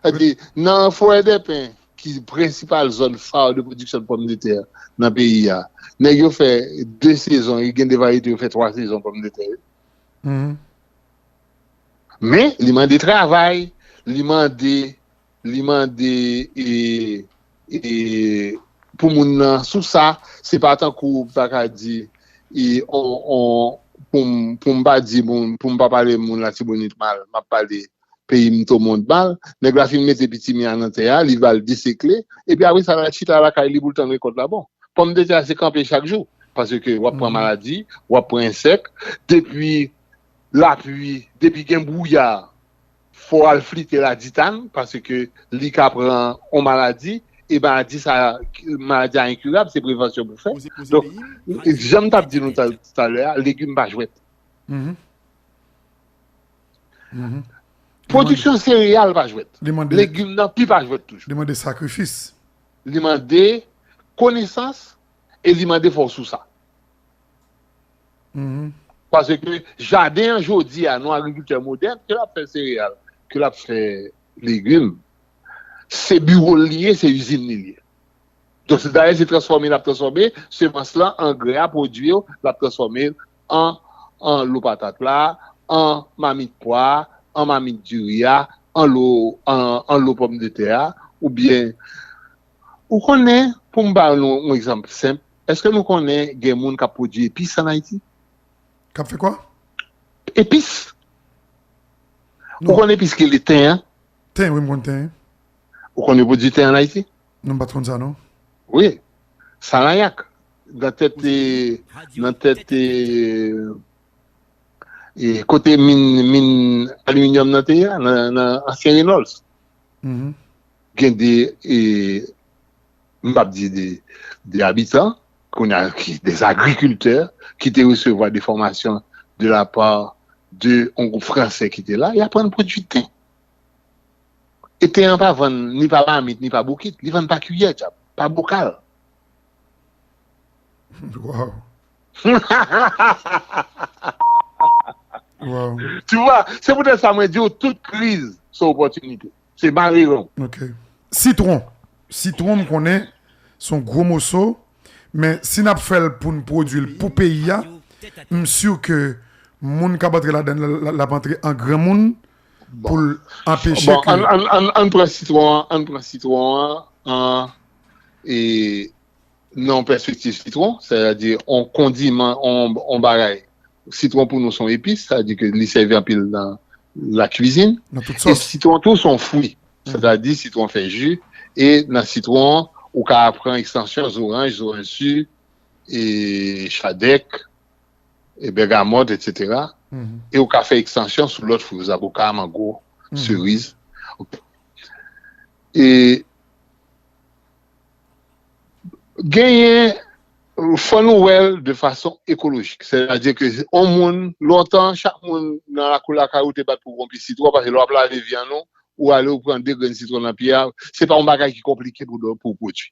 Sa di, nan Forèdèpen, ki prensipal zòn fa de pwodiksyon de pòmdetè nan peyi a, nèg yo fè de sezon, e gen de varyete yo fè twa sezon pòmdetè, wi. Men, li mande travay, li mande, li mande e, e, pou moun nan sou sa, se pa tankou, m ta ka di, e, on, on, pou m, pou m pa di moun, pou m pa pale moun Latibonit mal, m ap pale peyi m, Tomond mal, nèg la fin mete pitimi a nan tè a, li va l desekle, epi apre sa, l al chita lakay li pou l tann rekòt la. Bon, pòmdetè a se kanpe chak jou, paske w ap pran maladi, w ap pran ensèk, depi lapli, depi gen bwouya, fò w al flite laditàn, paske li ka pran on maladi, e maladi sa, maladi a enkirab, se prevansyon pou fè. Donk, jan m t ap di nou ta- talè a, legim pa jwèt. Pwodiksyon sereyal pa jwèt. Legim nan pi pa jwèt toujou. Li mande sakrifis. Li mande konesans e li mande fò w sou sa. Paske jaden an jodi a, nou agrikiltè modèn, ke l ap fè sereyal, ke l ap fè legim, se biwo l li ye, se izin li li ye. Donk, se dayè se transfòme l ap transfòme semans lan, angrè a, pwodui yo, l ap transfòme l an, an lo patat la, an mamit pwa a, an mamit diri a, an lo, an, an lo pòmdetè a, oubyen, ou konnen, pou m ba nou yon egzanp senp, èske nou konnen gen moun k ap pwodui epis ann Ayiti? K ap fè kwa? Epis. Ou konn epis ki rele ten an? Ten, wi, m konn ten. Ou konn yo pwodui ten ann Ayiti? Non, m pa t konn sa, non. Wi. Salayak. Nan tèt, e, nan tèt, e, e, kote min, min aliminyòm nan te ye a, nan, nan ansyen Reynolds. Gen de, e, m p ap di de, de abitan, kounye a ki, des agriculteurs, ki te resevwa de fòmasyon de la part de yon gwoup fransè ki te la, y aprann pwodui ten. E ten an pa vann ni pa mamit, ni pa bokit, li vann pa kiyè, djab, pa bokal. Wow. Wow. Tu vois, se poutèt sa mwen di w, tout kriz se opòtinite. Se mare ran w. Ok. Sitwon. Sitwon, m konnen, se yon gwo moso, men si n ap fè l pou n pwodui l pou peyi a, m si ke moun k ap antre ladan l, l ap antre an granmoun pou l anpeche ke. Bon, ann, ann, ann, ann pran sitwon an, ann pran sitwon an, an, e, nan yon pèspektiv sitwon, sètadi yon kondiman, yon, yon bagay. Sitwon pou nou se yon epis, sètadi ke li sèvi anpil nan lakwizin. Nan tout sòs. E sitwon tou se yon fwi, sètadi sitwon fè ji, e nan sitwon, ou ka pran ekstansyon zoranj, zoranj si, e chadèk, e bègamòt, etsetera. E ou ka fè ekstansyon sou lòt fwi, zaboka, mango, seriz. E genyen, fò nou wè l de fason ekolojik. Sètadi ke yon moun, lontan, chak moun nan lakou lakay ou te bat pou yon pye sitwon, paske lè w ap lave vyann ou, ou ale ou pran de grenn sitwon nan pye a, se pa yon bagay ki konplike pou, pou w pwodui.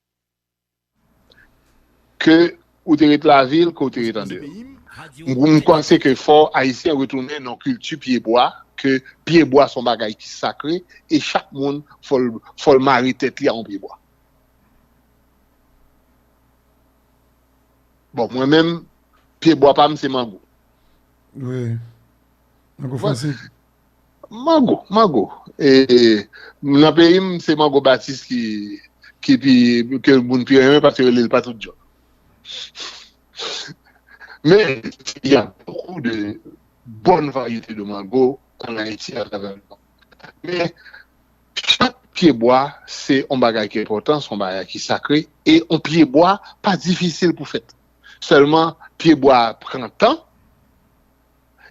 Ke ou te ret lavil, ke ou te ret andeyò. M, m panse ke fò Ayisyen retounen nan kilti pyebwa, ke pyebwa se yon bagay ki sakre, e chak moun fò l, fò l mare tèt li a yon pyebwa. Bon, mwen menm, pyebwa pa m se mango. Wi. Mango franse. Mango, mango. E, nan peyi m, se mango batis ki, ki pi, ke moun pi renmen paske yo rele l pa tout djòl. Men, il y a beaucoup de bonnes variétés de mango en Haïti à travers le monde. Men, chak pyebwa, se yon bagay ki enpòtan, se yon bagay ki sakre, e yon pyebwa pa difisil pou fèt. Sèlman, pyebwa a pran tan,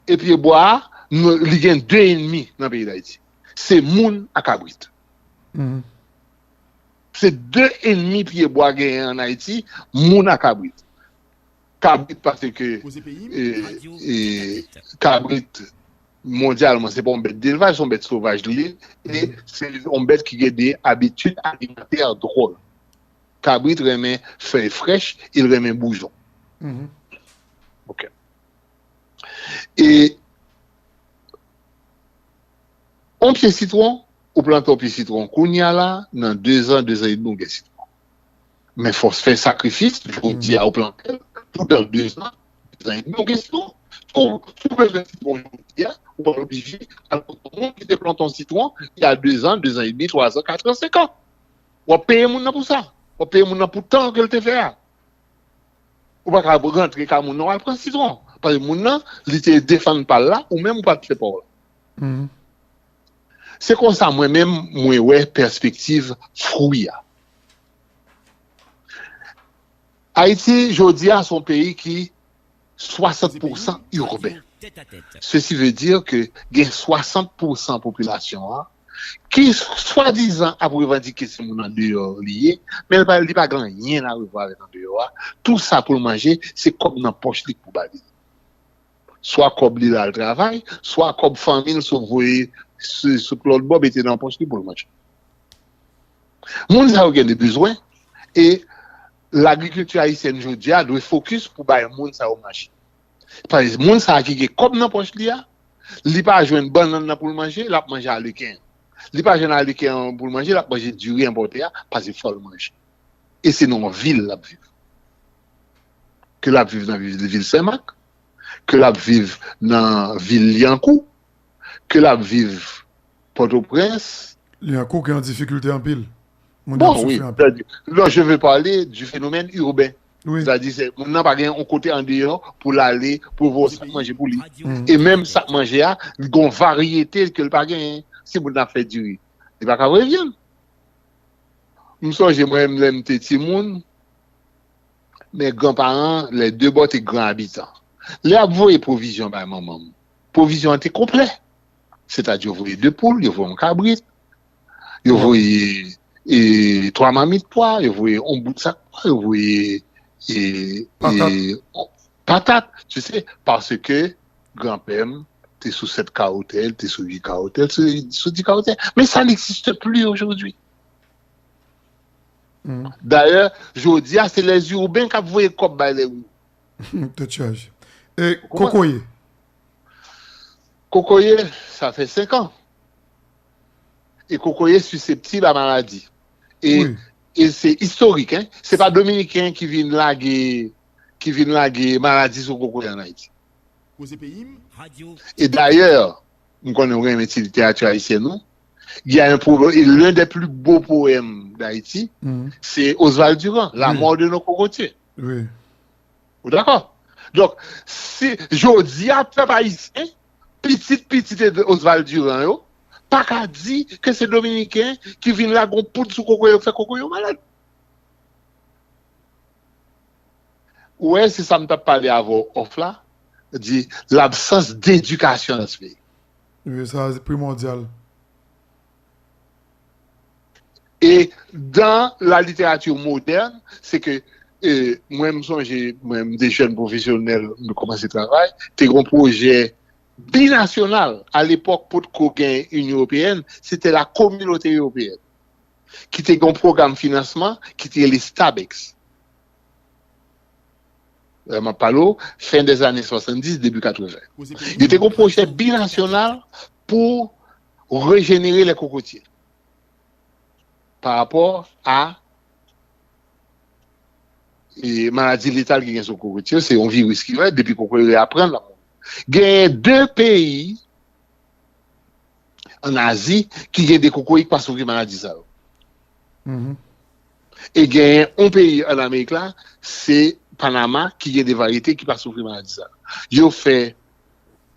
e pyebwa a, li gen de enmi nan peyi Dayiti. Se moun ak kabrit. Se de enmi pyebwa genyen ann Ayiti, moun ak kabrit. Kabrit paske, e, e, kabrit mondyalman, se pa yon bèt delvaj, se yon bèt sovaj li ye, e se yon bèt ki gen de abitid alimantè dwòl. Kabrit renmen fèy frèch, e l renmen boujon. Ok. E yon pye sitwon, ou plante yon pye sitwon kounye a la, nan de zan, de zan edmi, ou gen sitwon. Men fò w fè sakrifis, jodi a ou plante l, pou nan de zan, de zan edmi, ou gen sitwon. Si w, si w bezwen sitwon jodi a, Ou pa oblije al kote yon moun ki te plante yon sitwon il y a deux ans, deux ans et demi, trois ans, quatre ans, cinq ans. W ap peye moun nan pou sa. W ap peye moun nan pou tan ke l te fè a. Ou pa ka rantre ka moun nan, w al pran sitwon. Paske moun nan, li te defann pa l la, ou menm ou pa t fè pa w la. Se konsa mwen menm, mwen wè pèspektiv fwi a. Ayiti, jodi a, se yon peyi ki swasant pousan iben. Ceci veut dire que gen swasant pousan popilasyon an ki swadizan ap revandike se moun andeyò li ye, men li pa, li pa gen anyen a revwa avèk andeyò a. Tou sa pou l manje, se kòb nan pòch li k pou ba li. Swa kòb li l al travay, swa kòb fanmi l sot voye sou, sot lòt bò mete nan pòch li pou l manje. Moun sa yo gen de bezwen, e lagrikilti ayisyèn jodi a dwe fokis pou bay moun sa yo manje. Paske moun sa a ki gen kòb nan pòch li a, li pa jwenn bannann nan pou l manje, l ap manje aleken. Li pa jwenn aleken an pou l manje, l ap manje diri enpòte a, paske fò l manje. E se nan yon vil l ap viv. Ke l ap viv nan vil, vil Senmak, ke l ap viv nan vil Lyankou, ke l ap viv Pòtoprens. Lyankou ki an difikilte anpil. Moun yo ap soufri anpil. Non, je veux parler du phénomène urbain. Sètadi, se, moun nan pa gen yon kote andeyò pou l ale, pou l voye sa k manje pou li. E menm sa k manje a, li gen yon varyete ke l pa genyen. Si moun nan ap fè diri, li pa ka voye vyann. M sonje mwen menm lè m te timoun, men granparan, lè de bò te gran abitan. Lè y ap voye pwovizyon bay manman m, pwovizyon an te konplè. Sètadi, yo voye de poul, yo voye yon kabrit, yo voye e, twa mamit pwa, yo voye yon bout sak pwa, yo voye e, e, patat, tu sais, paske granpè m te sou sèt kawotè, te sou uit kawotè, sou, sou dis kawotè. Men sa n'existe plus aujourd'hui. Dayè, jodi a, se lèziben k ap voye kòb bay lèzim. Tèt chaje. E kokoye? Kokoye, sa fè senk an. E kokoye siseptib a maladi. E, e se istorik, en. Se pa Dominiken ki vin lage, ki vin lage maladi sou kokoye an Ayiti. E dayè, m konnen w renmen ti literati ayisyèn ou. Il y a un proverbe, et l'un des plus beaux poèmes d'Haïti, c'est Oswald Durand, La mort de nos cocotiers. Ou dakò? Donk, si jodi a pèp ayisyen, pitit pitit Oswald Durand yo, pa ka di ke se Dominiken ki vin lage yon poud sou kokoye yo, fè kokoye yo malad. Ou wè, se sa m t ap pale avè w off la, di l'absence d'éducation dans ce pays. Wi, sa se primòdyal. E dans la littérature moderne, se ke, e, mwen, m sonje, mwen, m te jèn pwofesyonèl, m kòmanse travay, te gen yon pwojè binasyonal. A lepòk, potko gen Inyon Ewopeyèn, se te la Communauté Européenne ki te gen yon pwogram finansman ki te rele Stabex. Lè m ap pale w, fen dèzane swasanndis, debi katreven. Yo te gen yon pwojè binasyonal pou rejenere lè kokotiye pa rapò a e, maladi letal ki gen sou kokotiye, se yon viris ki fè, depi kokoye reaprann la. Genyen de peyi an Azi ki gen de kokoye ki pa soufri maladi sa yo. E genyen yon peyi an Amerik la, se Panama ki gen de varyete ki pa soufri maladi sa yo. Yo fè,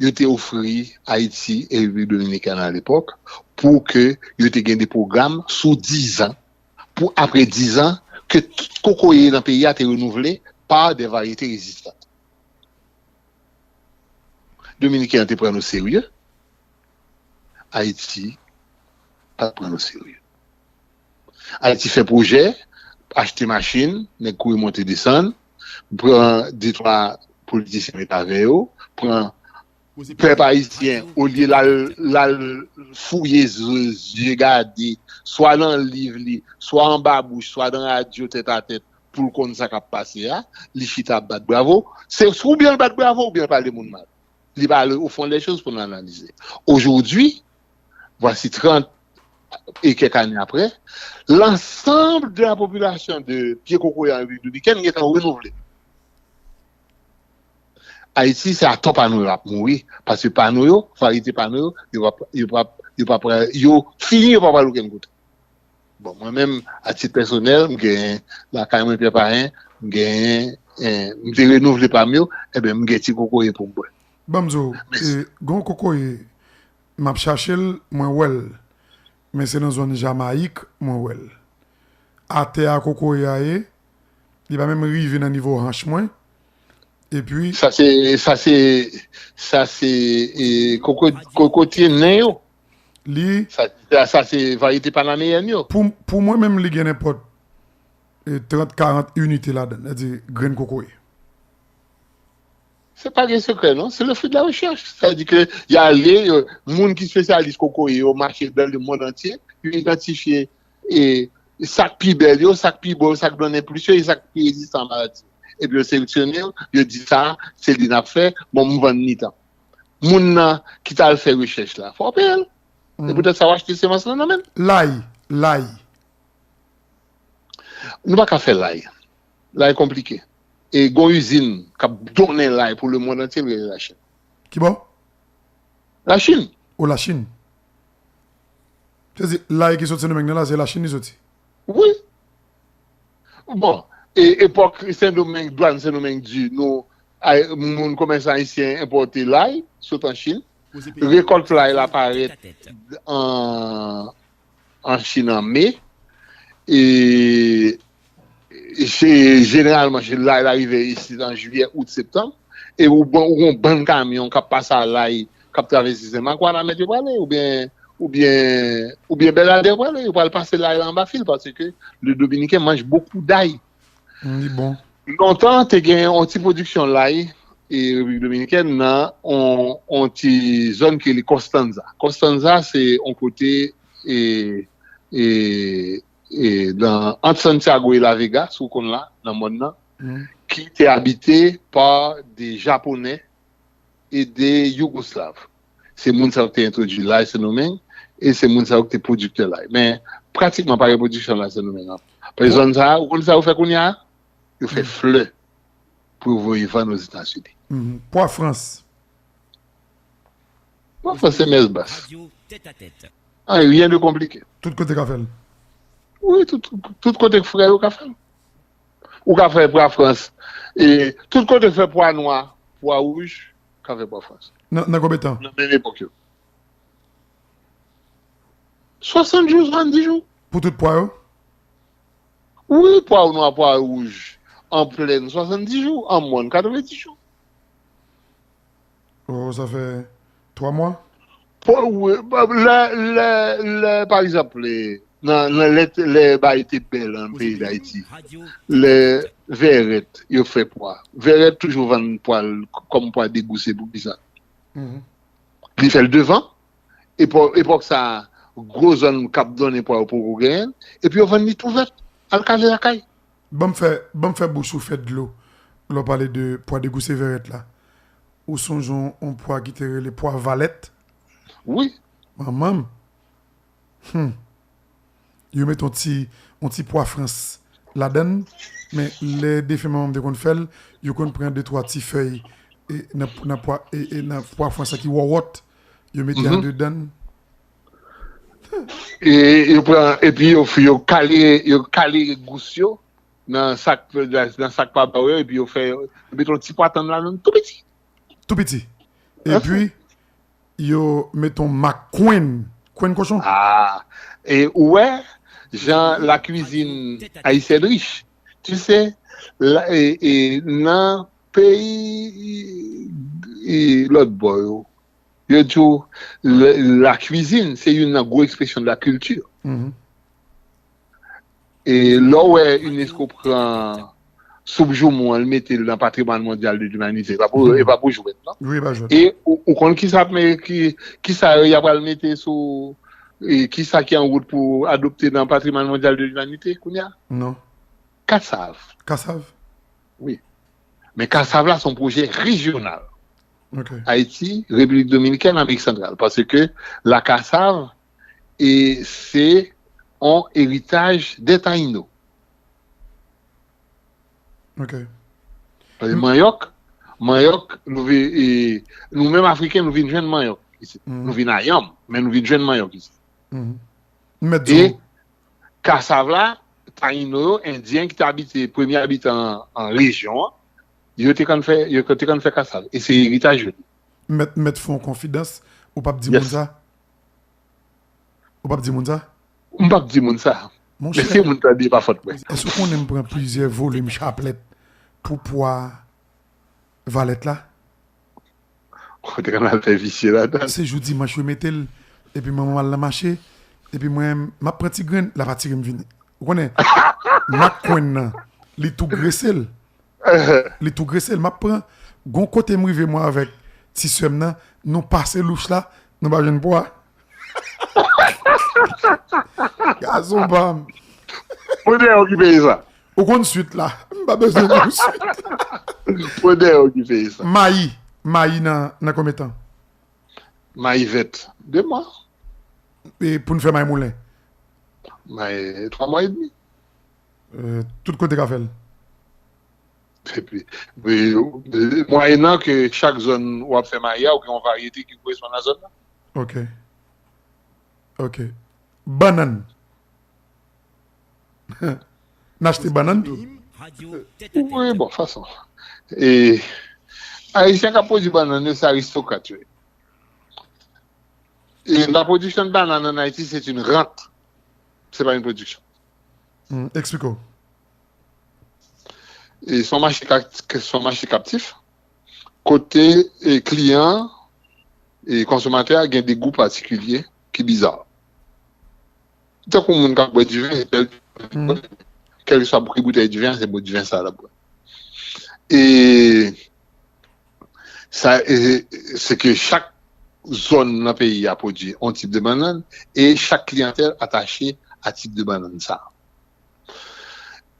yo te ofri Ayiti e Repiblik Dominikèn alepòk pou ke yo te gen de pwogram sou dizan, pou apre dizan, ke tout kokoye nan peyi a te renouvle pa de varyete rezistan. Dominiken an te pran nou serye, Ayiti pa t pran nou serye. Ayiti fè pwojè, achte machin, nèg kouri monte desann, pran de twa politisyen met avè yo, pran pèp ayisyen, olye l al, l al fouye zye, zye gade, swa nan liv li, swa anba bouch, swa nan radyo tèt a tèt, pou l konn sa k ap pase a, li chita ap bat bravo. Se oubyen l bat bravo, oubyen l pale moun mal. Li pa ale au fond des choses pou n analize. Aujourd'hui, voici trente et quelques années après, l'ensemble de la population de pye kokoye an Repiblik Dominikèn gentan renouvle. Ayiti, se atò pa nou yo ap mouri. Paske pa nou yo, varyete pa nou yo, yo p ap, yo p ap, yo p ap, yo fini, yo p ap al okenn kote. Bon, mwen menm, a tit pèsonèl, m gen lakay mwen Pyè Payen, m gen, eh, m te renouvle pa m yo, ebyen, m gen ti kokoye pou m bwè. Ban m di w, eh, gen yon kokoye, m ap chache l, mwen wè l. Men se nan zòn Jamayik, mwen wè l. Atè a kokoye a ye, li pa menm rive nan nivo hanch mwen. Epi. Sa se, sa se, sa se e, koko, kokotye nen yo. Li. Sa, sa se varyete panameyèn yo. Pou, pou mwen menm, li gen nenpòt e, trant, karant inite ladan l, sètadi grenn kokoye. Se pa gen sekrè, non. C'est le fruit de la recherche. Sa vle di ke y ale, euh, moun ki espesyalis kokoye yo mache dans le monde entier, yo idantifye e sa k pi bèl yo, sa k pi bon yo, sa k donnen plis yo, e sa k pi rezistan a maladi. Epi yo seleksyone yo, yo di sa, se li n ap fè, bon, m vann li tan. Moun nan ki t al fè rechèch la, fò w peye l. Se poutèt sa w achte semans lan nan men l. Lay, lay. Nou pa ka fè lay. Lay konplike. E gon izin k ap donnen lay pou lemonn antye l rele Lachin. Kibò? Lachin. O, Lachin. Sètadi lay ki soti Sendomeng nan la, se Lachin li soti. Wi. Bon, e epòk Sendomeng, dwàn Sendomeng di, nou, moun, komèsan ayisyen enpòte lay sot an Chin. Rekòlt lay la parèt an an Chin an me. E se jeneralman lay la rive isit an jiyè, out, septanm. E ou gon bann kamyon k ap pase a lay k ap travèse Senmak, Wanament yo prale, oubyen, oubyen, oubyen Bèladè yo prale, yo pral pase lay la anba fil, paske le Dominiken mange beaucoup d'ail. Li bon. Lontan, te gen yon ti pwodiksyon lay e Repiblik Dominikèn nan yon, yon ti zòn ki rele Constanza. Constanza, se yon kote e, e, e, nan, ant Santiago e La Vega, si w konn la, nan mòn nan, ki te abite pa de Japonè e de Yougoslav. Se moun sa yo ki te entwodui lay Sendomeng e se moun sa yo ki te pwodiktè lay. Men, pratikman pa gen pwodiksyon lay Sendomeng ankò. Paske zòn sa a, ou konn sa yo fè kounye a? Yo fè flè pou yo voye vann Ozetazini. Pwa Frans. Pwa Frans se mès bas. Anyen de konplike. Tout kote ka fè l. Wi, tout, tout kote k fre yo ka fè l. Ou ka fè pwa Frans. E tout kote k fè pwa nwa, pwa wouj, ka fè pwa Frans. Nan, nan konbyen tan? Nan menm epòk yo. Swasann jou, swasanndis jou. Pou tout pwa yo? Wi, pwa nwa, pwa wouj, an plèn, swasanndis jou, an mòn, katrevenndis jou. Oh, sa fè twa mwa? Lè, lè, lè, pa egzanp, lè, nan, nan lè, lè bagay te bèl nan peyi Dayiti, lè Vèrèt, yo fè pwa. Vèrèt toujou vann pwa l kòm pwa degouse, poukisa? Li fè l devan. Epò, epòk sa a, gwo zòn k ap donnen pwa yo poko genyen l, epi yo vann li tou vèt, al kale lakay. Ban m fè, ban m fè bouch ou fè dlo lè w pale de pwa degouse Vèrèt la. Ou sonje yon, yon pwa ki te rele pwa Valèt? Wi. Manman m. Hum. Yo mete yon ti, yon ti pwa Frans ladan l, men lè defen manman m te konn fè l, yo konn pran de twa ti fèy e, nan, nan pwa, e, e nan pwa Frans la ki wòwòt, yo mete andedan l. E yo pran, epi yo, yo kale, yo kale gous yo nan sa k, nan sa k pa ba yo, epi yo fè, yo mete yon ti pwa tann ladan l, tou piti. Tou piti. Epi, yo met yon mak kwenn. Kwenn kochon. Ah, e ou wè jan la cuisine haïtienne riche. Tu sais, la, e, e, nan peyi e, lòt bò yo, yo di w la, la cuisine, se youn nan gwo ekspresyon de la culture. E lè w wè unesco pran soup joumou an, l mete l nan patrimwàn mondyal de limanite, e pa pou, e pa pou jwèt, non? Wi, e pa jwèt. E ou, ou konn kisa, ki, kisa y ap pral mete sou, e kisa ki an wout pou adopte nan patrimwàn mondyal de limanite kounye a? Non. Kasav. Kasav? Wi. Men kasav la, se yon pwojè rejyonal. Ayiti, Repiblik Dominikèn, Amerik Santral. Paske la kasav, e se yon eritaj dè Tayino. Paske manyòk, Manyòk, nou vin, e, nou menm Afriken, nou vin jwenn manyòk isit. Nou vin a yanm, men nou vin jwenn manyòk isit. M mèt di E w, kasav la, Tayino yo, Endyen ki te abite, premye abitan an, an rejyon an, yo te konn fè, yo te konn fè kasav. E se eritaj yo. m mèt, m mèt fè yon konfidans, ou p ap di moun Yes. sa? Ou p ap di moun sa? M p ap di moun sa. Mon Men si chè, moun tande, pa fòt mwen. Èske w konnen m pran plizyè volim chaplèt pou pwa valèt la? Ou te konn al fè visye ladan. Se jou dimanch yo mete l, epi manman m al nan mache, epi mwen, m ap pran ti grenn, l ap atire m vini. Ou konnen, mak kwenn nan, li tou grese l. Li tou grese l. M ap pran, gon kote m rive mwen avèk ti sè m nan, nou pase louch la, nou pa jwenn pwa. Gazon pa m. Mwen dèyè ou ki peye sa. Ou konn swit la. M pa bezwen di w swit. Mwen dèyè ou ki peye sa. Mayi. Mayi nan, nan konbyen tan? Mayi vèt. De mwa. E pou n fè mayi moulen? Mayi twa mwa edmi. Euh, tout kote ka fè l. Epi, e, e, mwayennan ke chak zòn w ap fè mayi a, ou gen yon varyete ki koresponn a zòn nan. Ok. Ok. Bannann. N achte bannann tou. Wi, bon, fason. E, Ayisyen k ap pwodui bannann yo, se aristokrat yo ye. E la production de banane en Haïti, c'est une rente. C'est pas une production. Hmm, eksplike w. E se yon mache, ka- se yon mache kaptif. Kote e kliyan e konsomatè a gen de gou patikilye ki biza. Tankou moun k ap bwè diven, kèlkeswa ki boutèy diven, se bon diven sa l ap bwè. E sa, e, se ke chak zòn nan peyi a pwodui yon tip de bannann e chak kliyantèl atache a tip de bannann sa.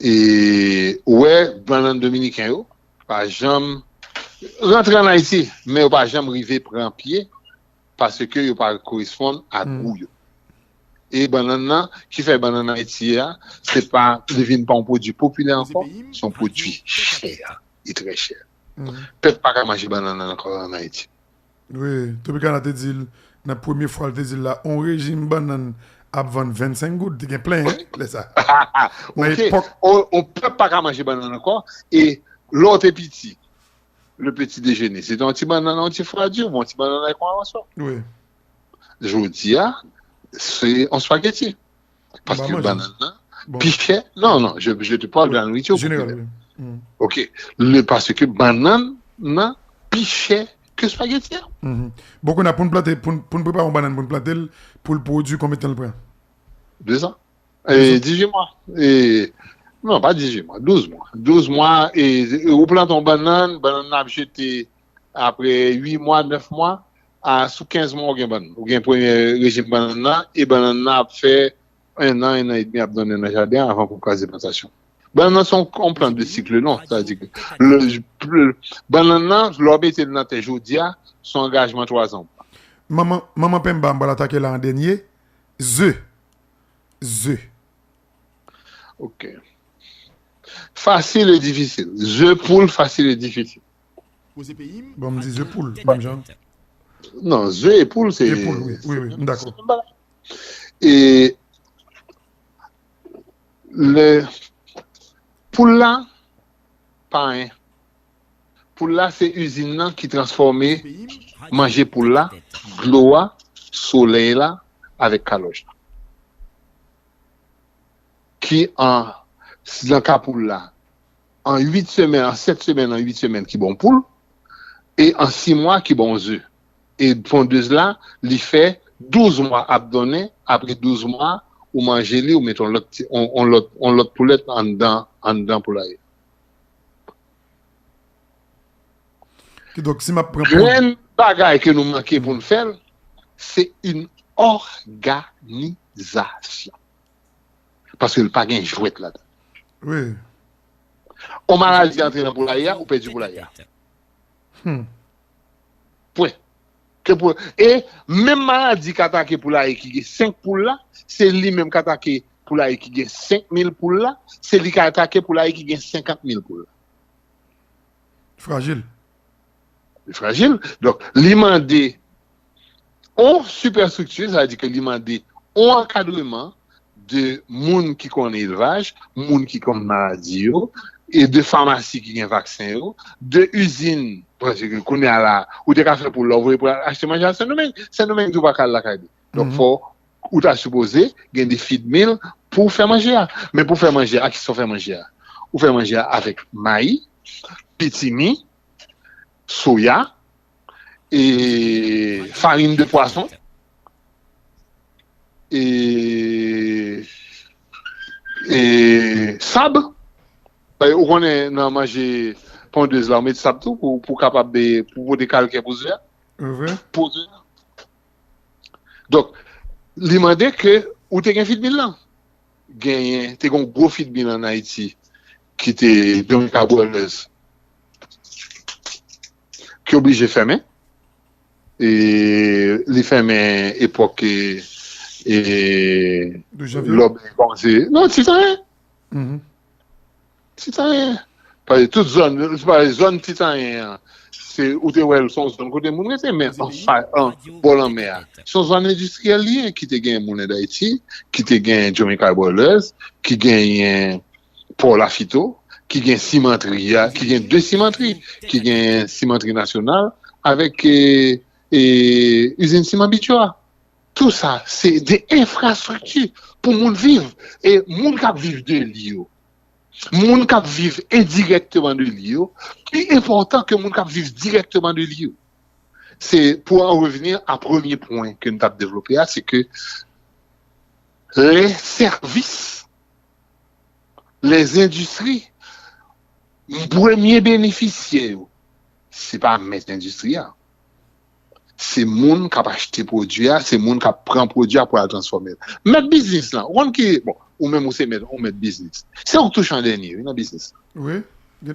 E ou wè, bannann dominiken yo pa janm rantre an Ayiti, men yo pa janm rive pran pye paske yo pa koresponn a gou yo. E bannann nan, ki fè bannann Ayiti a, se pa, li vin pa yon pwodui popilè ankò, se yon pwodui chè, e trè chè. Pèp pa ka manje bannann nan ankò an Ayiti. Wi, Tropicana te di l, nan premye fwa l te di l la, on rejim bannann ap vann vennsenk goud, te gen plen, lè sa. Nan Ok, epòk, on, on pèp pa ka manje bannann ankò, e lè w te piti, le petit déjeuner, se te yon ti bannann, yon ti fradye, yon ti bannann ak yon aransò. wi. Jodi a, se yon spaghetti. Paske Ba manje. Bannann nan Bon. Pi chè. Non, non, je, je te parle de la nourriture Jeneral, populaire. Wi. Mm. Ok. Le, paske bannann nan pi chè ke spaghetti a. Mhm. Bon, kounye a, pou n plante, pou n, pou n prepare yon bannann, pou n plante l, pou l pwodui, konbyen tan l pran? De zan. E, dizuit mwa. E, non, pa dizuit mwa, douz mwa. Douz mwa, e, e ou plante yon bannann, bannann nan ap jete apre uit mwa, nèf mwa, a, sou kenz mwa ou gen bannann. Ou gen premye rejim bannann nan, e bannann nan ap fè en an, en an edmi ap donnen nan jaden an avan pou kraze plantasyon. Bannann nan se yon, yon plant de cycle long, sa vle di ke le, le, bannann nan, lè w mete l nan tè jodi a, se yon angajman twa zan. Manman, manman penba, m pral atake la an dènye. Ze. Ze. Ok. Fasil e difisil. Ze poul, fasil e difisil. Bon, m di ze poul, menm jan. Non, ze e poul, se... E poul, wi, wi, wi, m dakò. Se menm bagay. E le poul la, pa anyen. Poul la, se izin nan ki transfòme manje poul la, dlo a, solèy la, avèk kalòj la. Ki an, nan ka poul la, an uit semèn, an sèt semèn, an uit semèn ki bon poul, e an sis mwa ki bon ze. E pondez la, li fè douz mwa ap donnen, apre douz mwa, ou manje li, ou mete yon lòt, ti- yon, yon lòt, yon lòt poulèt anndan, anndan poulaye. Kidonk, si m ap pran Grenn bagay ke nou manke pou n fè l, se yon òganizasyon. Paske l pa gen jwèt ladan. Wi. On maladi antre nan poulaye a, ou pèdi poulaye a. Hmm. Pwen. Ke pou, e menm maladi k atake poulaye ki gen senk poul la, se li menm k atake poulaye ki gen senk mil poul la, se li k atake poulaye ki gen senkant mil poul la. Frajil. Li frajil. Donk, li mande yon sipèstrikti, sa vle di ke li mande yon ankadreman de moun ki konn elvaj, moun ki konn maladi yo, e de famasi ki gen vaksen yo, de izin, paske kounye a la, ou te ka fè poul la, ou voye pou al achte manje a Sendomeng, Sendomeng di w pa ka al lakay li. Donk, fò ou ta sipoze gen de feed meal pou fè manje a. Men pou fè manje a, kisa w fè manje a? Ou fè manje a avèk mayi, pitimi, soya, e farin de pwason, e, e sab. Ou konnen nan manje pondez la, ou met sab tou pou, pou kapab, pou pote kalkè pou ze a. Pou ze a. Donk, li mande ke ou te gen feed meal lan. Genyen, te gen yon gwo feed meal an Ayiti ki te Jamaica Broilers, ki oblije fèmen. E li fèmen epòk e, e lòbèy kòmanse. Non, ti tanyen. Ti tanyen. Paske tout zòn, paske zòn ti tanyen an, se, ou te wè l se yon zòn kote moun rete, men an fa, an bò lanmè a. Se yon zòn endistriyèl li ye, ki te gen Moulin d'Haïti, ki te gen Jamaica Broilers, ki genyen Pò Lafito, ki gen simantri a, ki gen de simantri, ki gen simantri nasyonal, avèk e, e, izin siman Bityo a. Tou sa, se de enfrastrikti pou moun viv. E moun k ap viv de li yo, moun k ap viv endirèkteman de li yo, pi enpòtan ke moun k ap viv dirèkteman de li yo. Se pou an revni a premye pwen ke nou t ap devlope a, se ke les services, les industries, premye benefisyè yo, se pa mèt endistri a. Se moun k ap achte pwodui a, se moun k ap pran pwodui a pou al transfòme l. Mèt biznis lan, ou konn ki, bon, ou menm ou se mèt, ou mèt biznis. Se ou k touche an dènye, wi, nan biznis lan. Wi.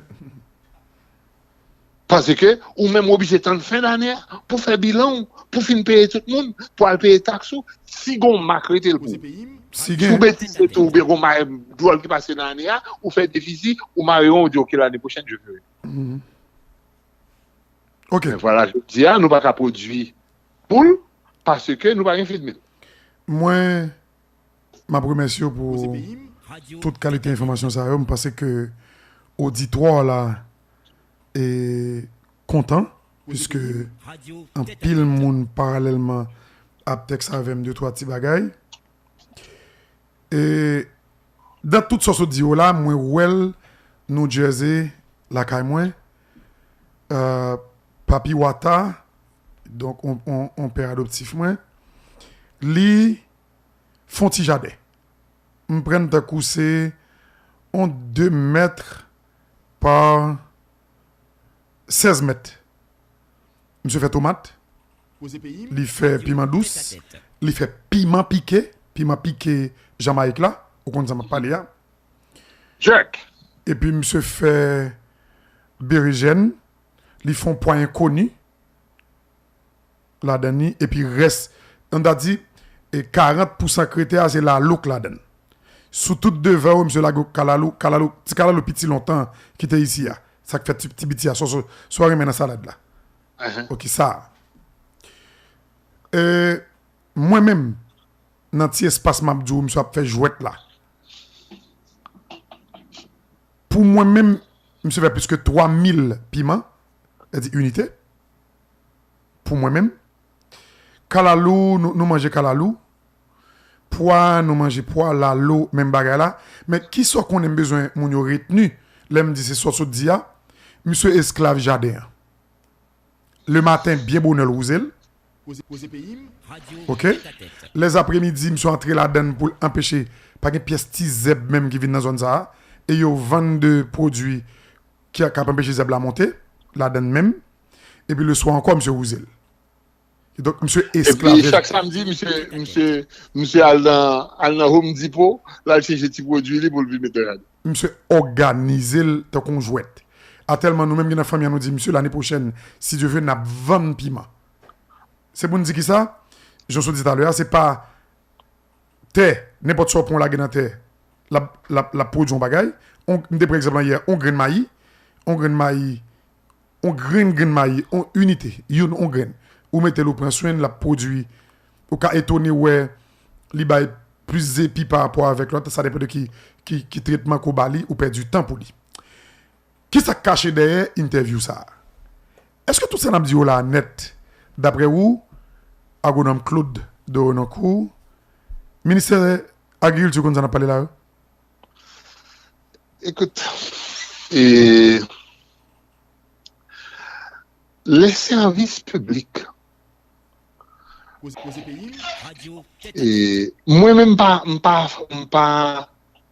Paske ou menm ou oblije tann fen dane a pou fè bilan w, pou fin peye tout moun, pou al peye taks ou. Si gon mak rete l pou ou. Si ou betize tou, oubyen gon mak dwòl ki pase nan ane a, ou fè defisi, ou mare yon, ou di, "Ok, lane pwochèn, je ferai." Ok. Men vwala, jodi a, nou pa ka pwodui poul paske nou pa gen feed mill. Mwen, m ap remèsye w pou tout kalite enfòmasyon sa yo. M panse ke oditwa la e kontan, piske anpil moun paralèlman ap tèks avè m de twa ti bagay. E dan tout sa w sot di yo la, mwen wè l New Jersey, lakay mwen. Euh, Papi Wata, donk, on, on, on pè adoptif mwen, li fè on ti jaden. M pran tankou se on de mèt pa sèz mèt. Misye fè tomat, li fè piman dous, li fè piman pike, piman pike Jamayik la, ou konn sa m ap pale a. Epi misye fè berejèn, li fè on pwa enkoni ladan li, epi rès, ann ta di, e karant pousan k rete a, se lalo k ladan. Sou tout devan yo, misye lage kalalou, kalalou, ti kalalou piti lontan ki te isi a. Sa k fè ti, ti piti a, sa, sa, sa w renmen nan salad la. Ok, sa. E, mwen menm, nan ti espas m ap di w, misye ap fè jwèt la. Pou mwen menm, misye fè plis ke twa mil piman, sa di inite. Pou mwen menm, kalalou, nou, nou manje kalalou. Pwa, nou manje pwa, lalo, menm bagay la. Men kisa w konnen m bezwen moun yo retni lè m di se sa w sot di a? Misye esklav jaden an. Le maten, byen bonè, l wouze l. Ok? Lèzapremidi, misye antre ladann pou l anpeche, pa gen pyès ti zèb menm ki vin nan zòn sa a. E yo vann de pwodui ki, k ap anpeche zèb la monte, ladann menm. Epi leswa ankò, misye wouze l. Donk, misye esklav. Epi chak samdi, misye, misye, misye al nan, al nan Home Depot, l al chèche ti pwodui li pou l vin mete ladann. Misye òganize l tankou yon jwèt. Atèlman nou menm ki nan fanmi an, nou di, "Misye, lane pwochèn, si Dye vle, n ap vann piman." Se pou n di kisa? Jan w sot di talè a, se pa tè, nenpòt sa w pran w lage nan tè, l ap, l ap, l ap pwodui yon bagay. On, m te pran egzanp lan yè, on grenn mayi, on grenn mayi, On grenn, grenn mayi, on inite, youn, on grenn. Ou mete l, ou pran swen l, l ap pwodui. Ou ka etone wè li bay plis zepi pa rapò avèk lòt, sa depann de ki, ki, ki tretman ke w ba li, ou pèdi tan pou li. Kisa k kache dèyè entèvyou sa a? Èske tout sa n ap di yo la a nèt, daprè ou, Agwonòm Claude Dorenoncourt, Ministè Agrikilti, konn sa n ap pale la yo? Écoute, e, les services publics, e, mwen menm m pa, m pa, m pa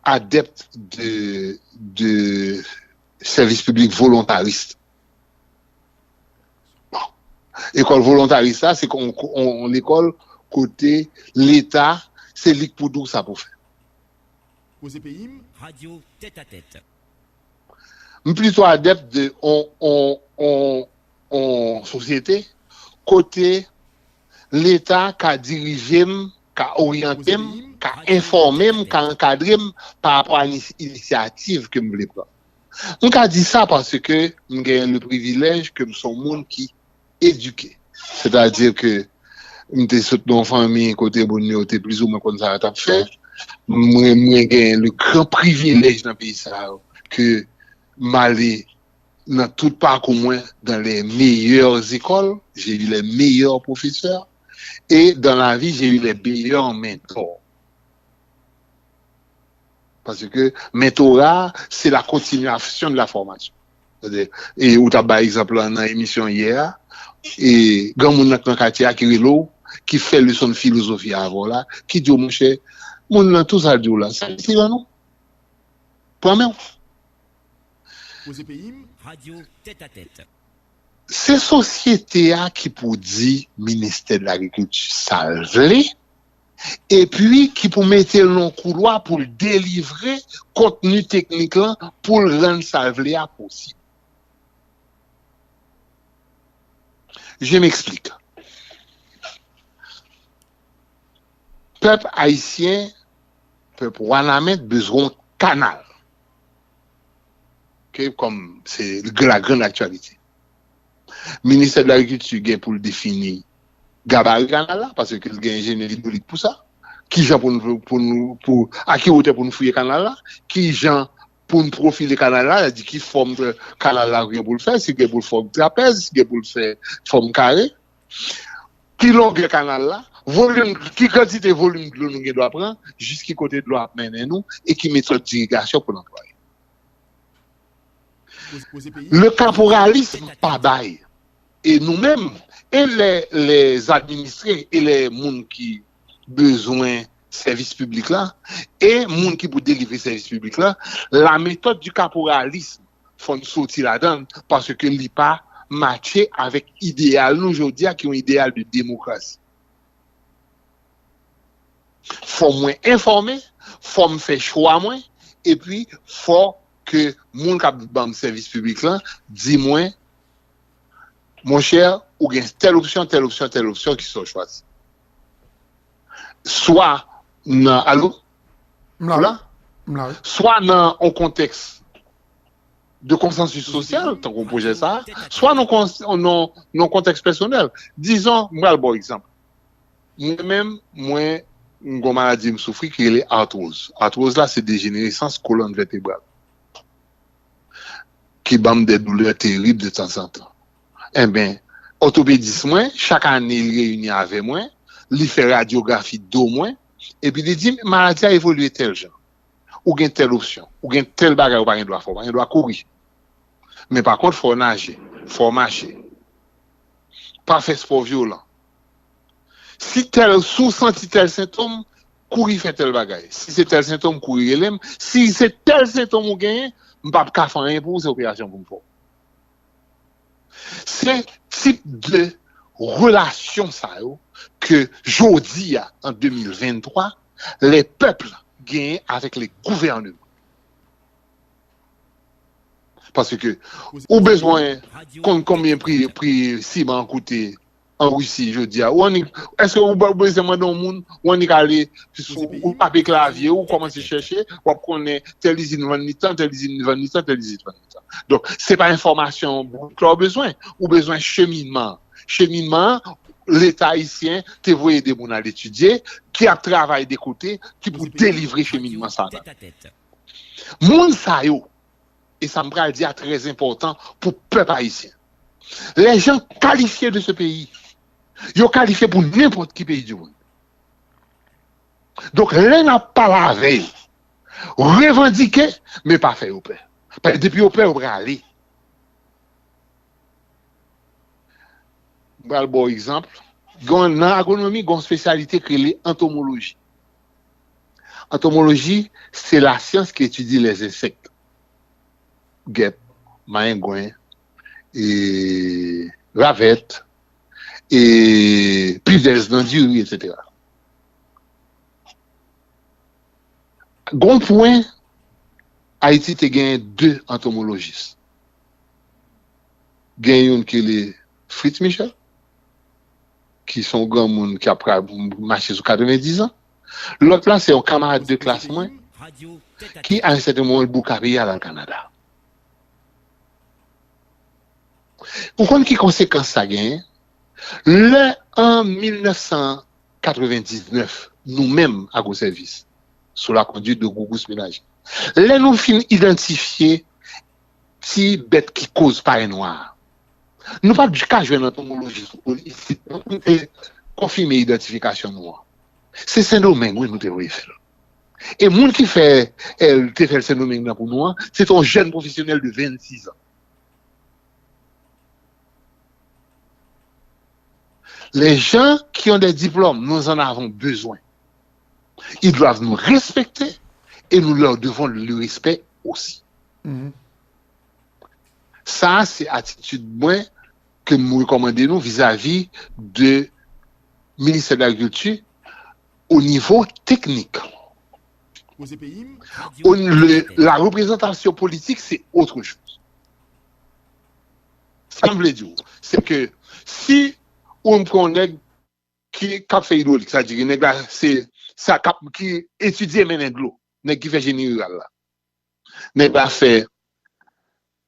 adepte de, de sèvis piblik volontaris. Bon. Lekòl volontaris la, se kon, kon, lekòl kote Leta, se li k pou di w sa pou fè. Koze peyi m, radyo tèt a tèt. M plito adepte de on, on, on, on sosyete kote Leta ka dirije m, ka oryante m, ka enfòme m, ka ankadre m pa rapò a inisyativ ke m vle pran. M ka di sa paske m genyen le privilèj ke m se yon moun ki edike. Sètadi ke m te sot nan yon fanmi kote moun yo te plizoumwen konn sa yo t ap fè. Mwen, mwen genyen le gran privilèj nan peyi sa yo ke m ale nan tout pakou mwen dans les meilleures écoles, j'ai eu les meilleurs professeurs, et dans la vie, j'ai eu les meilleurs mentors. Paske mentora, se la kontinyasyon de la fòmasyon. E ou t ap bay egzanp lan nan emisyon yè a, e granmoun nan k nan katye a ki rele w, ki fè leson de filozofi avè w la, ki di w, monchè, moun nan tou sa l di w la, se li ki rann ou. Pran men w. Koze peyi m, radyo tèt a tèt. Se sosyete a ki pou di Ministè de Lagrikilti sa l vle, epi ki pou mete l nan koulwa pou l delivre kontni teknik lan pou l rann sa l vle a posib. Je m'explique. Pèp ayisyen, pèp Wanament bezwen kanal. Ke kòm se la grande actualité. Ministè de Lagrikilti gen pou l defini gabari kanal la, paske l gen enjenyè idwolik pou sa. Kijan pou nou, pou nou, pou, a ki wotè pou nou fouye kanal la, kijan pou n pwofile kanal la, sètadi ki fòm kanal la gen pou l fè, si gen pou l fòm trapèz, si gen pou l fè fòm kare, ki longè kanal la, volim, ki kantite volim dlo nou gen dwa pran, jis ki kote dlo ap mennen nou, e ki metòd dirigasyon pou n anplwaye. Le kaporalism pa bay. E nou menm, e lè, lè administre, e lè moun ki bezwen sèvis piblik la, e moun ki pou delivre sèvis piblik la, la méthode du caporalisme, fò n soti ladan l, paske li pa matche avèk ideyal nou jodi a, ki yon ideyal de demokrasi. Fò mwen enfòme, fò m fè chwa mwen, epi fò ke moun k ap ban m sèvis piblik lan di mwen, monchè, ou gen tèl opsyon, tèl opsyon, tèl opsyon, kisa w chwazi? Swa nan, alo? M la. Ou la? M la, wi. Swa nan yon kontèks de konsansis sosyal, tankou pwojè sa a, swa nan, nan, nan yon kontèks pèsonèl. Dizon, m pral ba w egzanp. Mwen menm, mwen, m gen yon maladi m soufri ki rele artwoz. Artwoz la, se dejeneresans kolòn vètebral. Ki ban m de doulè terib de tanzantan. Enben, òtopedis mwen, chak ane, li reyini avè mwen, li fè radyografi do mwen, epi li di m, maladi a evolye tèl jan. Ou gen tèl opsyon, ou gen tèl bagay ou pa gen dwa fè, ou pa gen dwa kouri. Men pa kont, fò w naje, fò w mache. Pa fè spò vyolan. Si tèl, si w santi tèl sentòm, kouri fè tèl bagay. Si se tèl sentòm, kouri rele m. Si se tèl sentòm ou genyen, m p ap ka fè anyen pou ou, se operasyon pou m fè w. Se tip de relasyon sa yo ke jodi a, an de mil venntwa, les peuples genyen avèk les gouvernements. Paske ou bezwen konn konbyen pri, pri siman an koute an Risi jodi a. Ou annik, èske ou bezwen mande yon moun, ou annik ale sou, ou tape klavye, ou kòmanse chèche, w ap konnen tèl izin vann li tan, tèl izin vann li tan, tèl izin vann li tan. Donk, se pa enfòmasyon bout la w bezwen. Ou bezwen cheminman. Cheminman an, Leta ayisyen te voye de moun al etidye, ki ap travay de kote, ki pou delivre cheminman sa a. Moun sa yo, e sa m pral di a trè enpòtan pou pèp ayisyen. Les gens qualifiés de ce pays, yo kalifye pou nenpòt ki peyi di mond. Donk, lè n ap pale avè yo, revandike, men pa fè yo pè. Paske depi yo pè, yo prale. M pral ba w egzanp. Gen, nan agwonomi, gen yon espesyalite ki rele antomoloji. Antomoloji, se lasyans ki etidye lèzensèk. Gèp, mayengwen, e, ravèt, e, pidèz nan diri, etsetera. Gon pwen, Ayiti te genyen de antomolojis. Gen youn ki rele Fritz Michel, ki se yon granmoun ki ap pral mache sou katrevendiz an. Lòt la, se yon kanmarad de klas mwen, ki, a yon sèten moman, l bouka peyi a, l al Kanada. Ou konn ki konsekans sa genyen? Lè, an mil nèf san katrevendiznèf, nou menm, Agro Sèvis, sou la conduite de Gougous Ménager, lè nou fin idantifye ti bèt ki koz parèy nwa a, nou pa t ka jwenn antomolojis isit non pou l te konfime idantifikasyon nou an. Se Sendomeng, wi, nou te voye fè l. E moun ki fè, eh, te fè l Sendomeng nan pou nou an, se te yon jèn pwofesyonèl de vennsis an. Les gens qui ont des diplômes, nous en avons besoin. Ils doivent nous respecter et nous leur devons le respect aussi. Mhm. Sa, se atitid mwen ke m rekòmande nou vizavi de Ministè de Lagrikilti o nivo teknik. O, le, la reprezantasyon politik, se otre choz. Sa m vle di w, se ke si ou pran yon nèg ki, k ap fè idwolik, sa di nèg la se sa k ap, ki etidye mennen dlo, nèg ki fè jeni riral la. Nèg la fè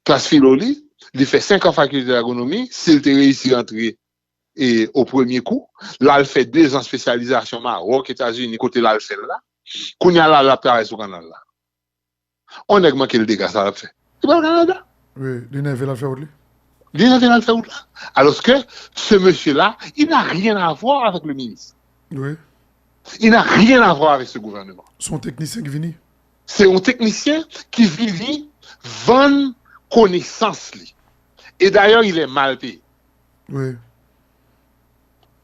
klas filo li, li fè senk an fakilte dagronomi, si l te reyisi rantre e o premye kou, l al fè dezan espesyalizasyon Mawòk, Etazini, kote l al fè l la. Kounye a la, l ap travay sou kanal la. On nèg manke l dega, sa l ap fè? Li pral Kanada. Wi, li nève l al fè wout li. Li nève l al fè wout la. Alors que ce monsieur-là, il n'a rien à voir avec le ministre. Wi. Il n'a rien à voir avec ce gouvernement. Se yon teknisyen ki vini. Se yon teknisyen ki vini vann konesans li. Et d'ailleurs, il est mal payé. Wi.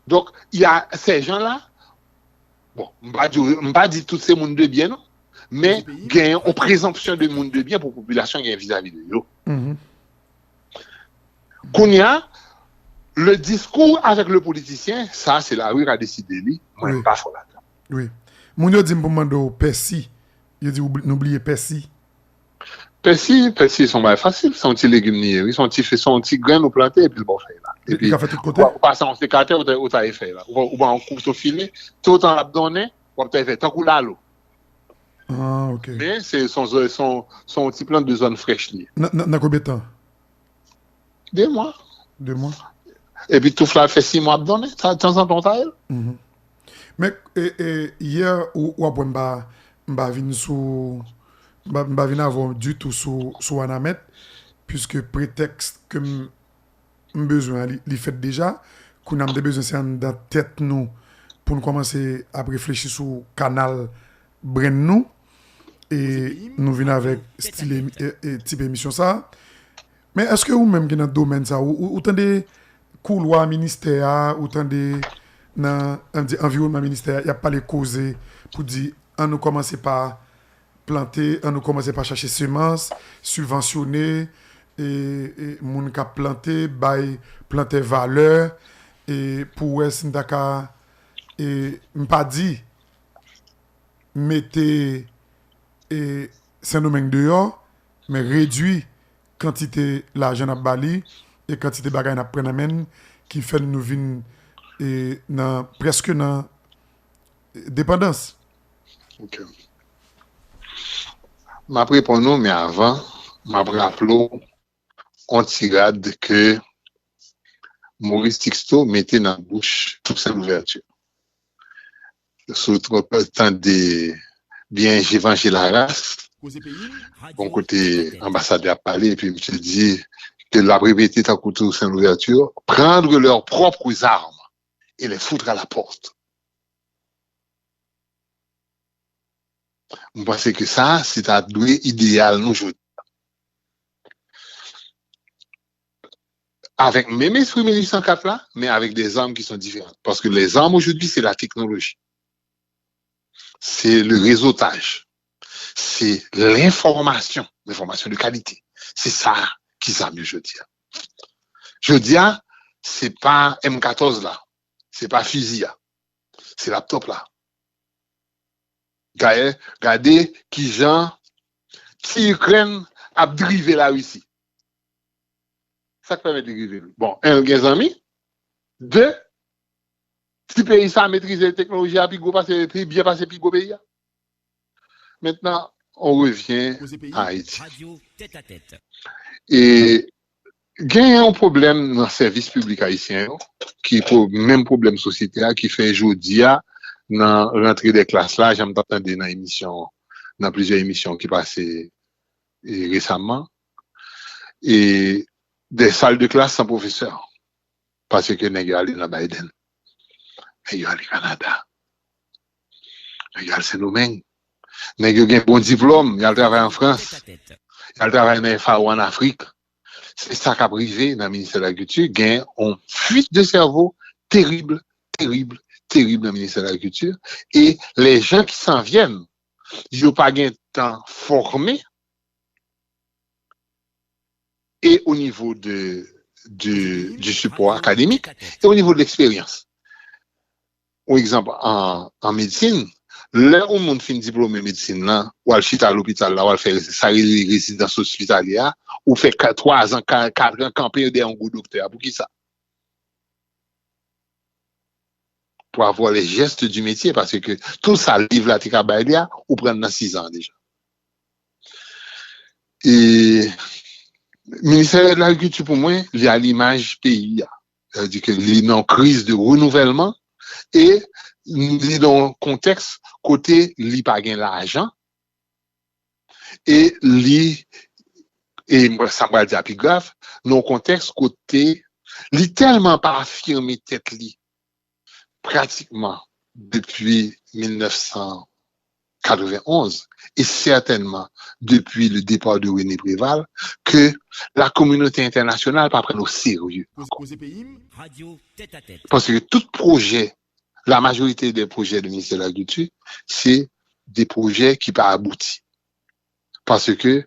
Donk, y a ces gens-là, bon, m pa di, m pa di tout se moun de byen, non. Men, gen yon prezanpsyon de moun de byen pou popilasyon gen vizavi de yo. Mhm. Kounye a, le discours avec le politicien, sa, se lari ka deside li. Mwen, m pa fò ladan. Wi. Moun yo di m pou m mande w pèsi. Yo di w bl-, nou bliye pèsi. Pèsi, pèsi se yon bagay fasil. Se yon ti legim li ye, wi. Se yon ti, se yon ti grenn ou plante epi l ba w fèy la. Epi, ou pa, ou pase yon sekatè, ou ta, ou ta fè fèy la. Ou, ou ba yon kouto file, toutan l ap donnen, w ap ta fè tankou lalo. Ah, ok. Men, se, se yon, se yon, se yon ti plant de zòn frèch li ye. Nan, nan, nan konbyen tan? De mwa. De mwa. Epi touf la fè sis mwa ap donnen, sa, tanzantan w ta ye l. Mhm. Men, e, e, yè, ou, w ap wè m pa, m pa vin sou, m pa, m pa vin avè w ditou sou, sou Wanament, puiske pretèks ke m, m bezwen an, li, li fèt deja. Kounye a m te bezwen se anndan tèt nou pou n kòmanse ap reflechi sou kanal brenn nou. E nou vin avèk stil emi-, e, e, tip emisyon sa. Men èske ou menm ki nan domèn sa, ou, ou, ou tande koulwa ministè a, ou tande nan, ann di, anviwònman ministè a, y ap pale koze pou di, ann nou kòmanse pa plante, ann nou kòmanse pa chache semans, sibvansyone, e, e, moun k ap plante, bay plantè valè, e, pou wè si n ta ka, e, m pa di, mete, e, Sendomeng deyò, men redui kantite lajan n ap ba li e kantite bagay n ap pran nan men l ki fè n nou vin, e, nan, prèske nan, e, depandans. Ok. M ap reponn ou, men avan, M ap raple w yon ti rad ke Maurice Sixto mete nan bouch Toussaint Louverture. Si w t-, tande byen Jevanjil Aras, bon kote anbasadè ap pale, epi misye di ke l ap repete tankou Toussaint Louverture, prendre leurs propres armes et les foutre à la porte. M panse ke sa, se ta dwe ideyal nou jodi. Avèk menm espri mil uit san kat la, men avèk des armes qui sont différentes. Parce que les armes aujourd'hui, c'est la technologie. C'est le réseautage. C'est l'information, l'information de qualité. Se sa ki zam yo jodi a. Jodi a, se pa M katòz la, se pa fizi a, se laptop la. Dayè, gade kijan ti Ikrèn ap drive Larisi. Sa k pèmèt li rive l? Bon, en, l gen zanmi. De, ti peyi sa metrize teknoloji a pi gwo pase, pi byen pase pi gwo peyi a. Maintenant, on revient à Haïti. E gen yon pwoblèm nan sèvis piblik ayisyen yo, ki pou menm pwoblèm sosyete a, ki fè jodi a, nan rantre de klas la, jan m t ap tande nan emisyon, nan plizyè emisyon ki pase e, resaman, e, des salles de classe sans professeur. Paske nèg yo ale nan Biden. Nèg yo ale Kanada. Nèg yo ale Sendomeng. Nèg yo gen bon diplòm, y al travay an Frans. Y al travay nan F A O an Afrik. Se sa k ap rive nan Ministè Lagikilti. Gen yon fuite de cerveau terib, terib, terib nan Ministè Lagikilti. E les gens qui s'en viennent, yo pa gen tan fòme e o nivo de, de, du support académique e o nivo de l'expérience. Yon egzanp, an, an medsin, lè yon moun fin diplome medsin nan, w al chita lopital la, w al fè sa rele rezidans ospitalye a, ou fè ka-, twa zan, ka-, kat an kanpe dèyè yon gwo doktè a. Poukisa? Pour avoir les gestes du métier, paske tout sa liv la te ka bay li a, ou pran nan sizan deja. E Ministè de Lagrikilti, pou mwen, li a limaj peyi a. Sa vle di ke li nan yon kriz de renouvèlman e li nan yon kontèks kote li pa gen lajan e li, e sa m pral di a pi grav, nan yon kontèks kote li tèlman pa afime tèt li pratikman depi mil nèf san katrevenn-onz, e sètènman depi le départ de René Préval, ke la kominote entènasyonal pa pran n o serye ankò. Paske tout pwojè, la majorite de pwojè de Ministè Lagrikilti, se de pwojè ki pa abouti. Paske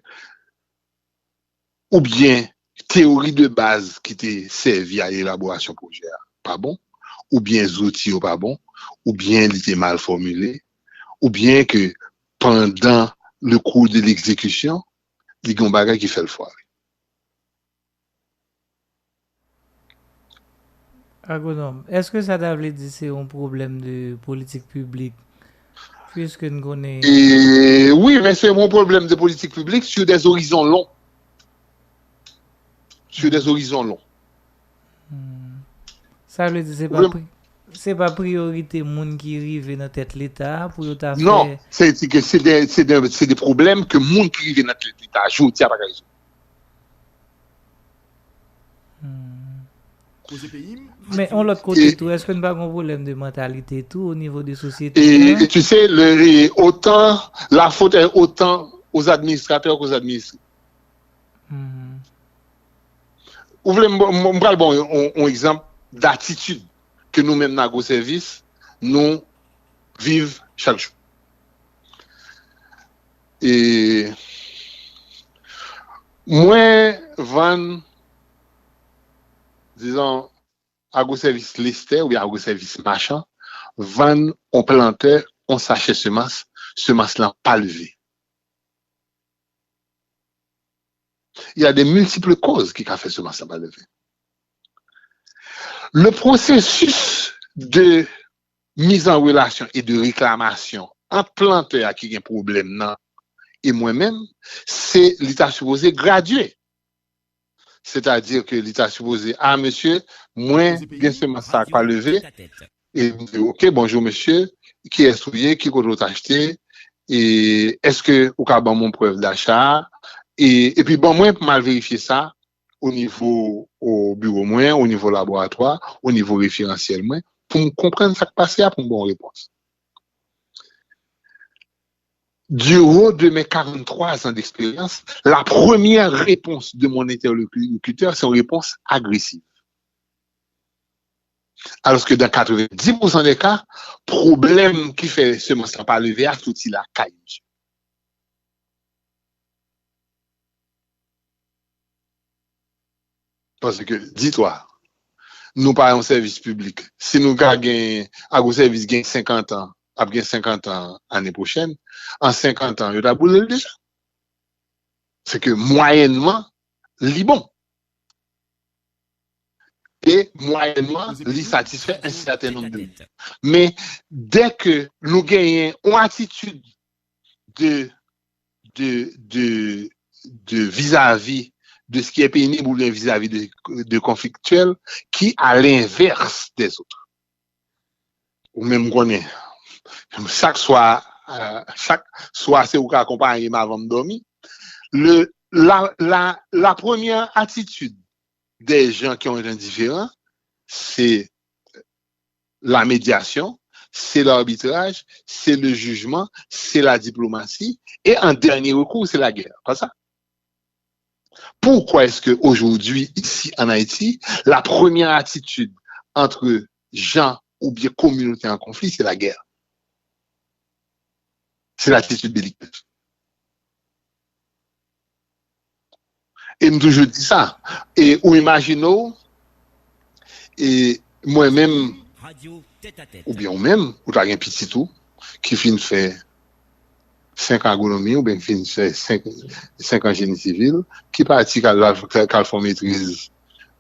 oubyen teyori de baz ki te sèvi a elaborasyon pwojè a pa bon, oubyen zouti yo pa bon, oubyen li te mal fòmile, oubyen ke pandan le kou de legzekisyon, li gen yon bagay ki fè l fware. Agwonòm, èske sa ta vle di se yon pwoblèm de politik piblik? Puiske n konnen. E, wi, men se yon pwoblèm de politik piblik sur des horizons longs. Sur des horizons longs. Sa vle di se pa pri, se pa priyorite moun ki rive nan tèt Leta a pou yo ta fè. Non, se di ke se de, se de, se de pwoblèm ke moun ki rive nan tèt Leta a jodi a pa ka rezoud. Men yon lòt kote tou, èske n pa gen yon pwoblèm de mantalite tou o nivo de sosyete a? Et tu sais, le, et autant, la faute est autant aux administrateurs qu'aux administrés. Ou vle m, m, m pral bon yon, yon, yon egzanp datitid ke nou menm nan Agro Sèvis, nou viv chak jou. E mwen vann, dizon, Agro Sèvis Lestè oubyen Agro Sèvis Machan vann on plantè on sachè semans, semans lan pa leve. Il y a de multiples causes ki ka fè semans lan pa leve. Le processus de mise en relation et de réclamation ant plantè a ki gen pwoblèm nan e mwen menm, se li ta sipoze gradye. Sètadi ke li ta sipoze, a mesye, mwen gen semans sa k pa leve, e m di, oke, bonjou mesye, kiyès ou ye, ki kote w t achte, e èske ou ka ban mwen prèv dacha a, e, epi ban mwen pou m al verifye sa, o nivo o biwo mwen, o nivo laboratwa, o nivo referansyèl mwen, pou m konprann sa k pase a, pou m ba w repons. Du haut de mes quarante-trois ans d'expérience, la première réponse de mon interlocuteur, c'est une réponse agressive. Alors que dans quatre-vingt-dix pour cent des cas, pwoblèm ki fè semans lan pa leve a soti lakay misye. Paske, ditwa, nou pa yon sèvis piblik. Si nou ka gen, Agro Sèvis gen senkant an, ap gen senkant an ane pwochèn, an senkant an, yo ta boule l deja. Se ke mwayènman, li bon. E mwayènman, li satisfè un certain nombre de moun. Men, dès que nou genyen yon atitid de, de, de, de vis-à-vis de ce qui est pénible ou bien vis-à-vis de, de conflictuel qui à l'inverse des autres. Ou menm konnen, chak swa, euh, chak swa se ou ka akonpaye m avan m dòmi. Le, la, la, la première attitude des gens qui ont un indifférent, c'est la médiation, c'est l'arbitrage, c'est le jugement, c'est la diplomatie, et en dernier recours, c'est la guerre. Pas ça? Pourquoi est-ce que aujourd'hui, ici en Haïti, la première attitude entre gens ou bien communautés en conflit, c'est la guerre? C'est l'attitude belliqueuse. E m toujou di sa. E ou imajine w, e mwen menm, oubyen ou menm, ou ta gen pitit ou ki fin fè senk an agronomi, oubyen ki fin fè senk, senk an jeni sivil, ki pati k al, k al fè yon metriz,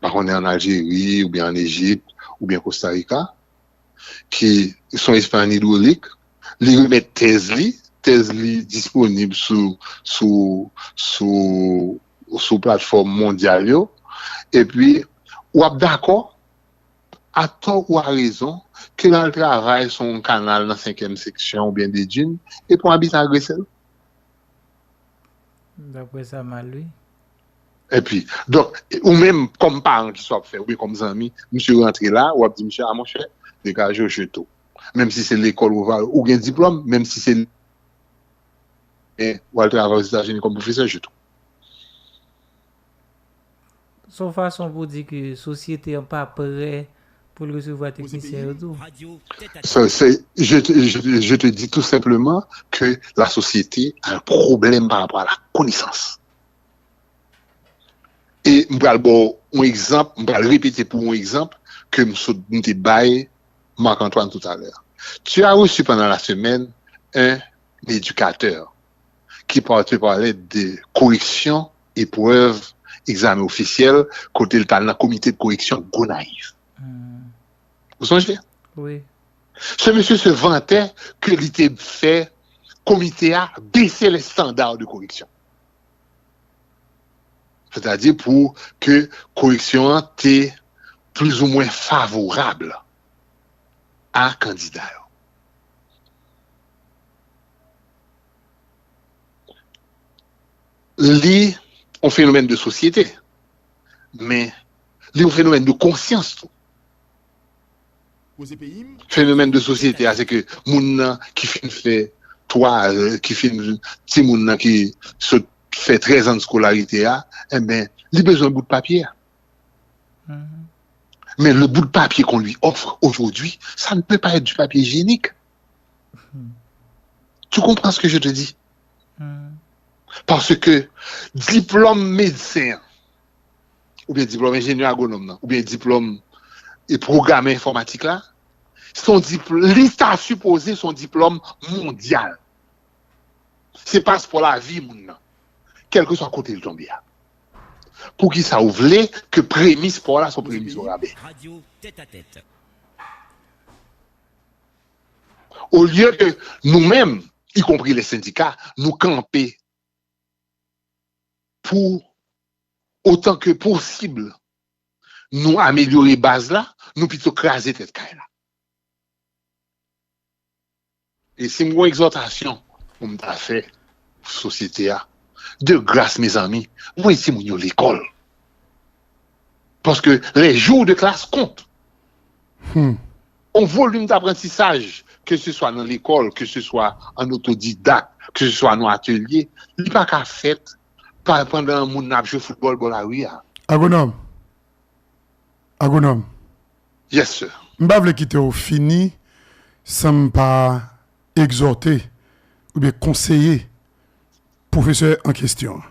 pa konnen an Aljeri, oubyen an Ejip, oubyen Kosta Rika, ki se yon espè an idwolik, li remèt tèz li, tèz li disponib sou, sou, sou, sou platfòm mondyal yo, epi w ap dakò, atò ou arezon, ke l al travay sou yon kanal nan senkyèm seksyon oubyen de Dune, epi yon abitan agrese l. Daprè sa m al li. Epi, donk, ou menm, kòm paran, kisa w ap fè, oubyen kòm zanmi, misye rantre la, w ap di misye, a monchè, degaje w, jete w. Menm si se lekòl ou va, ou gen diplòm, menm si se, men w al travay Ozetazini kòm pwofesè, jete w. Se yon fason pou di ke sosyete an pa prè pou l resevwa teknisyen yo tou. Ça, c'est, je, te- je, je te dis tout simplement que la société a un problème par rapport à la connaissance. E m pral ba w yon egzanp, m pral repete pou w yon egzanp ke m sot, m te bay Marc-Antoine tout à l'heure. Tu as reçu pendant la semaine un éducateur qui par- te parlait de correction épreuve examen officiel, kote l t al nan komite de koreksyon Gonayiv. Ou sonje? Wi. Ce monsieur se vantait que li te fè komite a baisser les standards de correction. Sètadi pou ke koreksyon an te plizoumwen favorab a kandida yo. Li yon fenomèn de sosyete, men li yon fenomèn de konsyans tou. Fenomèn de sosyete a, se ke moun nan ki fin fè twa, ki fin, timoun nan ki sot fè trèz an de skolarite a, enben, li bezwen bout papye a. Mais le bout de papier qu'on lui offre aujourd'hui, ça ne peut pas être du papier hygiénique. Tu comprends ce que je te dis? Paske diplòm medsen an, oubyen diplòm enjenyè agwonòm nan, oubyen diplòm e pwogram enfòmatik la, se yon dipl- li ta sipoze se yon diplòm mondyal. Se paspò lavi moun nan, kèlkeswa kote l tonbe a. Poukisa ou vle ke premis pa w la se yon premis orabè? Olye ke nou menm, ikonpri lè sendika, nou kanpe pou, otan ke posib, nou amelyore baz la, nou pito kraze tèt kay la. E si m gen yon egzòtasyon pou m ta fè pou sosyete a, de gras, mezanmi, voye timoun yo lekòl. Paske les jours de classe comptent. Hmm. On volim d'apprentissage, ke se swa nan lekòl, ke se swa an otodidak, ke se swa nan atelye, li pa ka fèt pa pandan moun nan ap jwe foutbòl bò lari a. Agwonòm. Agwonòm. Yes, sir. M pa vle kite w fini san m pa egzòte oubyen konseye pwofesè an kesyon an.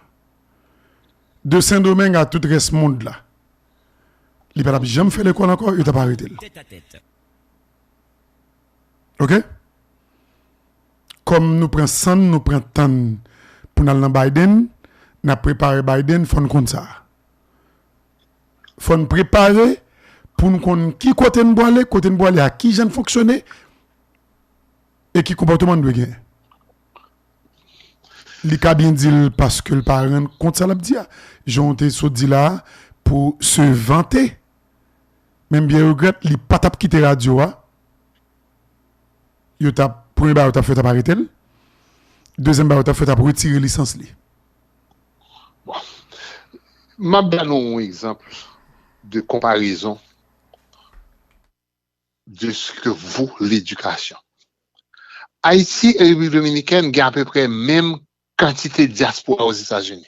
De Sendomeng a tout rès mond la, li pa t ap janm fè lekòl ankò, yo t ap arete l. Tèt a tèt. Ok? Kòm nou pran sann, nou pran tann pou n al nan Biden, n ap prepare Biden, fò n konn sa. Fò n prepare pou n konn ki kote n pwale, kote n pwale a, ki jan n fonksyone, e ki konpòtman n dwe genyen. Li ka byen di l paske l pa rann kont sa l ap di a. Jan w te sot di la a, pou se vante. Men m byen regrèt, li pa t ap kite radyo a. Yo t ap, premye bagay yo t ap fè, t ap arete l. Dezyèm bagay yo t ap fè, t ap retire lisans li. M ap ba nou yon egzanp de konparezon de ce que vaut l'éducation. Ayiti e Repiblik Dominikèn gen apeprè menm kantite dyaspora Ozetazini.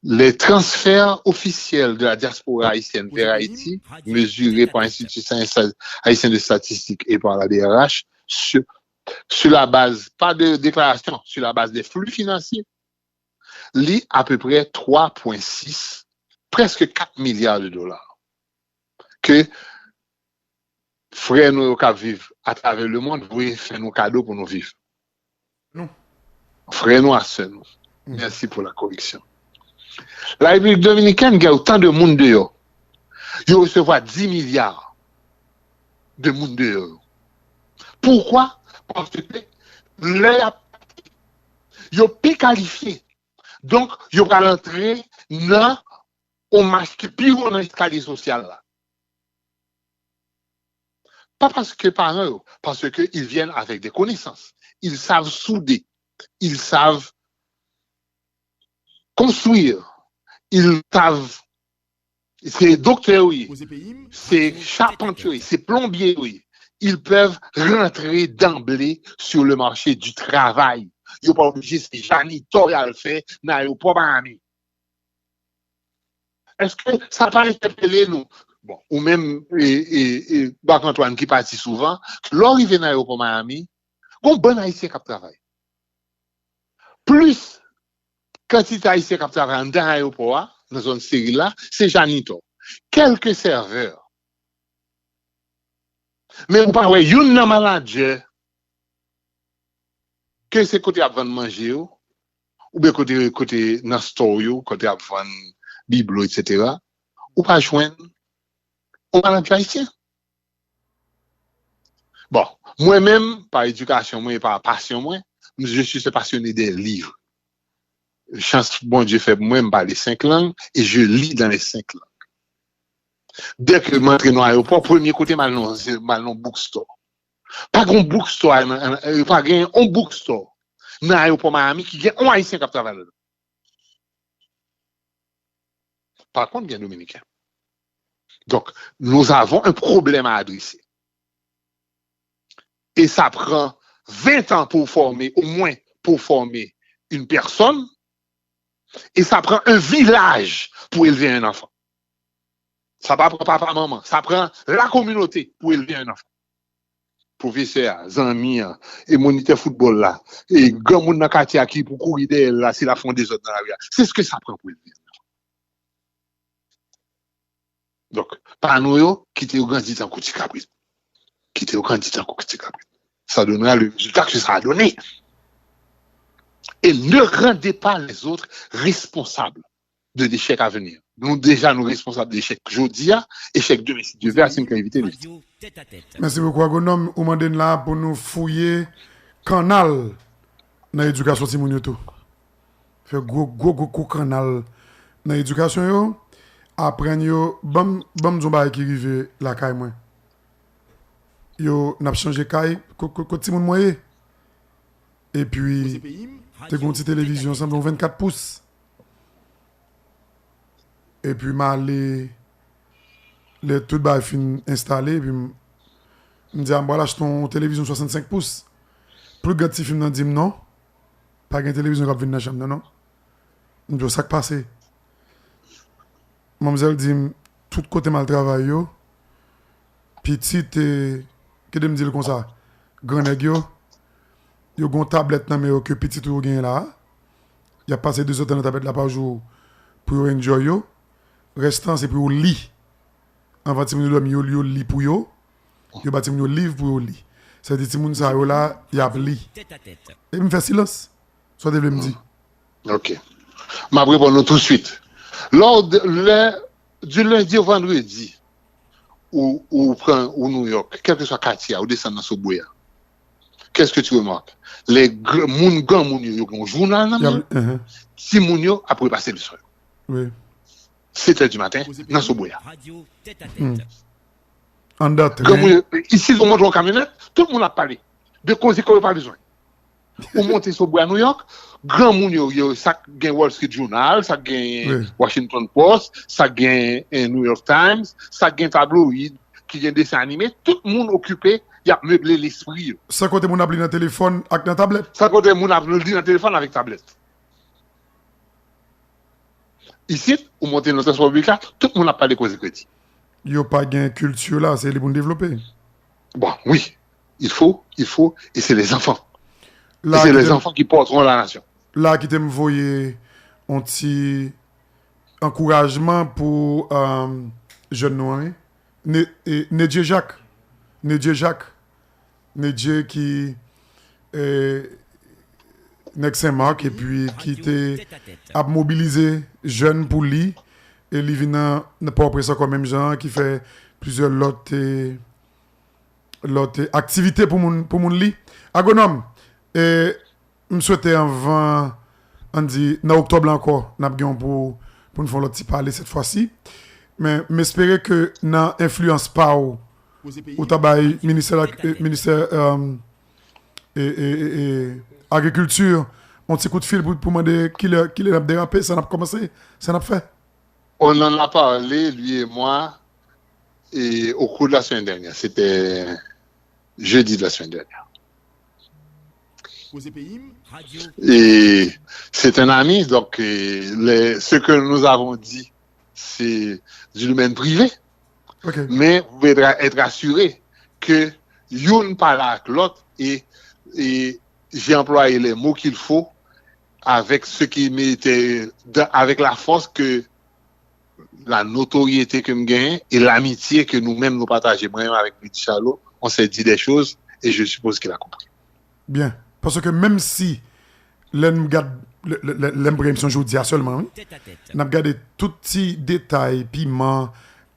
Les transferts officiels de la diaspora haïtienne vers Haïti, mesurés par l'Institut haïtien de statistique et par la D R H, sur, sur la base, pas de déclaration, sur la base des flux financiers, li apeprè twa pwen sis, prèske kat milya de dola ke frè nou yo k ap viv atravè lemonn voye fè nou kado pou nou viv. Nou. Frè nou ak sè nou. Mèsi pou la koreksyon. La Repiblik Dominikèn gen otan de moun deyò. Yo resevwa dis milya de moun deyò. Poukwa? Paske lè y ap yo pi kalifye. Donk, yo pral antre nan yon mach ki pi wo nan eskalye sosyal la. Pas parce que parents, parce qu'ils viennent avec des connaissances. Ils savent souder. Ils savent construire. Ils savent, c'est docteur, oui. C'est charpentier, c'est plombier, oui. Ils peuvent rentrer d'emblée sur le marché du travail. Yo pa oblije se janitò y al fè nan ayewopò Miami. Èske sa pa entèpele nou? Bon, ou menm e, e, e Marc Antoine ki pati souvan, lè w rive nan ayewopò Miami, gon bann Ayisyen k ap travay. Plis kantite Ayisyen k ap travay anndan ayewopò a, nan zòn steril la, se janitò. Kèlke sèvè. Men ou pa wè youn nan manadjè ke se kote y ap vann manje yo, oubyen kote, kote nan store yo, kote y ap vann biblo, etsetera, ou pa jwenn yon manadjè ayisyen. Bon, mwen menm, pa edikasyon mwen e pa pasyon mwen, je suis un passionné des livres. Chans Bondye fè pou mwen, m pale senk lang e je lis dans les cinq langues. Dèke m antre nan ayewopò, premye kote m al nan, se m al nan bookstore. Pa gen yon bookstore, nan- nan- pa gen yon bookstore nan ayewopò Miami ki gen yon Ayisyen k ap travay ladan. Pa kont, gen Dominiken. Donc, nous avons un problème à adresser. Et ça prend vingt ans pour former, au moins pour former une personne. Et ça prend un village pour élever un enfant. Sa pa pran papa, manman, sa pran la kominote pou elve yon anfan. Pwofesè a, zanmi an, e monitè foutbòl la, e granmoun nan katye a ki pou kouri dèyè l la si l ap fè yon dezòd nan lari a. Se ske sa pran pou elve yon anfan. Donk, pa nou yo, kite yo grandi tankou ti kabrit. Kite yo grandi tankou ti kabrit. Ça donnera le résultat que ça a donné. Et ne rendez pas les autres responsables de l'échec à venir. Nou deja nou responsab de echèk jodi a, echèk demen si Dye vle, si n ka evite l. Mèsi bokou, Agwonòm. Ou mande n la pou nou fouye kannal nan edikasyon timoun yo tou. fè gwo, gwo, gwo, gwo kannal nan edikasyon yo, aprann yo, ban m, ban m di yon bagay ki rive lakay mwen. Yo, n ap chanje kay, ko-, ko-, kot timoun mwen ye? Epi, te gen yon ti televizyon, sanble yon vennkat pous. Epi, m ale, lè tout bagay fin enstale, epi m, m di, "A, m pral achte yon televizyon swasannsenk pous." Pli gran tifi m nan di m, "Non, pa gen televizyon k ap vin nan chanm nan, non." M di, "Sa k pase?" Manmzèl di m, tout kote m al travay yo, pitit, eh, kite m di l konsa, gran nèg yo, yo gen yon tablèt nan men yo ke pitit ou yo genyen la a. Y ap pase de zèdtan nan tablèt la pa jou pou yo enjoy yo. Rès tan, se pou yo li. Anvan timoun yo dòmi, yo, yo li pou yo. Yo ba timoun yo liv pou yo li. Sa vle di timoun sa yo la, y ap li. Epi m fè silans. Sa w te vle m di? Ok. M ap reponn ou touswit. Lè w de- lè, du lundi au vendredi, ou, ou pran ou New York, kèlkeswa katye a, ou desann nan Subway a. Qu'est-ce que tu remarques? Les gr- moun granmoun yo, yo gen yon jounal nan men yo. Timoun yo ap repase leson yo. Wi. Sèt è di maten, nan Subway a. Anndan tren. Granmoun yo, isi, ou monte yon kamyonèt, tout moun ap pale de koze ke yo pa bezwen. Ou monte Subway a New York, granmoun yo, yo, sa k gen Wall Street Journal, sa k gen Washington Post, sa k gen eh, New York Times, sa k gen tabloid, ki gen desen anime, tout moun okipe, y ap meble lespri yo. San kote moun ap li nan telefòn ak nan tablèt. San kote moun ap li nan telefòn avèk tablèt. Isit, ou monte nan transpò piblik la, tout moun ap pale koze kredi. Yo pa gen kilti la, se li pou n devlope. Bon, wi, il faut, il faut, et c'est les enfants. Et c'est les enfants qui porteront la nation. La kite m voye yon ti ankourajman pou um, jèn nou an, wi. Ne, e, Nedye Jacques. Nedye Jacques. Nedye ki e, nèg Sen Mak epi ki te ap mobilize jèn pou li. E li vin nan, nan Pòtoprens ankò menm jan an, ki fè plizyè lòt e, lòt e, aktivite pou moun, pou moun li. Agwonòm, e, m swete anvan, ann di, nan oktòb la ankò, n ap gen yon pou, pou n fè yon lòt ti pale sèt fwa si. Men m espere ke nan enfliyans pa w, ou ta bay ministè, ministè e, e, e, e, agrikilti yon ti kout fil pou, pou mande kilè, kilè n ap derape, sa n ap kòmanse, sa n ap fè. On en a parlé, lui et moi, et au cours de la semaine dernière. C'était jeudi de la semaine dernière. Et c'est un ami, donc euh, les, ce que nous avons dit, c'est du domaine privé. Okay. Mais vous pouvez être, être assuré que youn pale ak lòt et, et j'ai employé les mots qu'il faut avec ce qui m'était avec la force que la notoriété ke m genyen e lamitye ke nou menm nou pataje mwen menm avèk Lady Charlot, on s'est dit des choses et je suppose qu'il a compris. Byen. Paske menm si lè n gad lè m pran emisyon jodi a sèlman wi, n ap gade tout ti detay piman,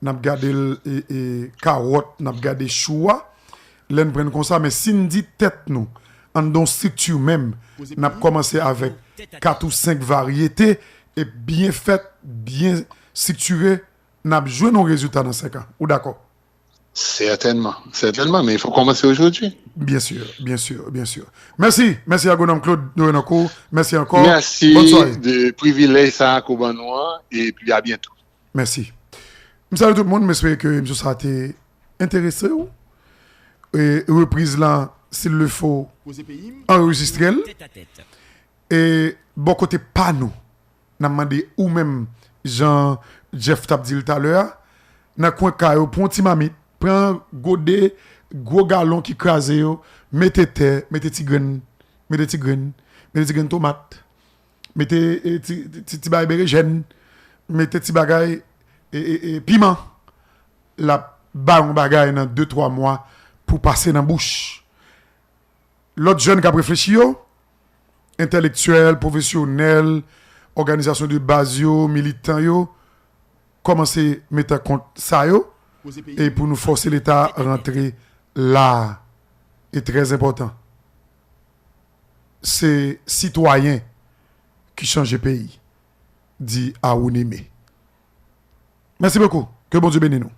n ap gade l e, e, kawòt, n ap gade chou a, lè n pran l konsa, men si n di tèt nou anndan yon estrikti menm, n ap kòmanse avèk kat ou senk varyete e byen fèt, byen estriktire, n ap jwenn yon rezilta nan senk an. Ou dakò? Certainement, certainement, mais il faut commencer aujourd'hui. Bien sûr, bien sûr, bien sûr. Merci, merci Agwonòm Claude Dorenancourt, merci encore. Merci de privilèj sa ke w ban nou an, et puis à bientôt. Merci. M salye tout moun, m espere ke emisyon sa te enterese w. E repriz lan, s'il le faut, anrejistre l. E bò kote pa nou, n ap mande ou menm, jan Jeff t ap di l talè a, nan kwen kay ou, pran yon ti mamit, pran gode, gwo galon ki kraze yo, mete tè, mete ti grenn, mete ti grenn, mete ti grenn tomat, mete e, ti, ti, ti bagay berejèn, mete ti bagay e, e, e, piman. L ap ba yon bagay nan de twa mwa pou pase nan bouch. Lòt jèn k ap reflechi yo, entèlektyèl, pwofesyonèl, òganizasyon de baz yo, militan yo, kòmanse mete kont sa yo, e pou nou fòse Leta rantre la a. E trè enpòtan, se sitwayen ki chanje peyi. Di a ou nime. Mèsi bokou. Ke Bondye beni nou.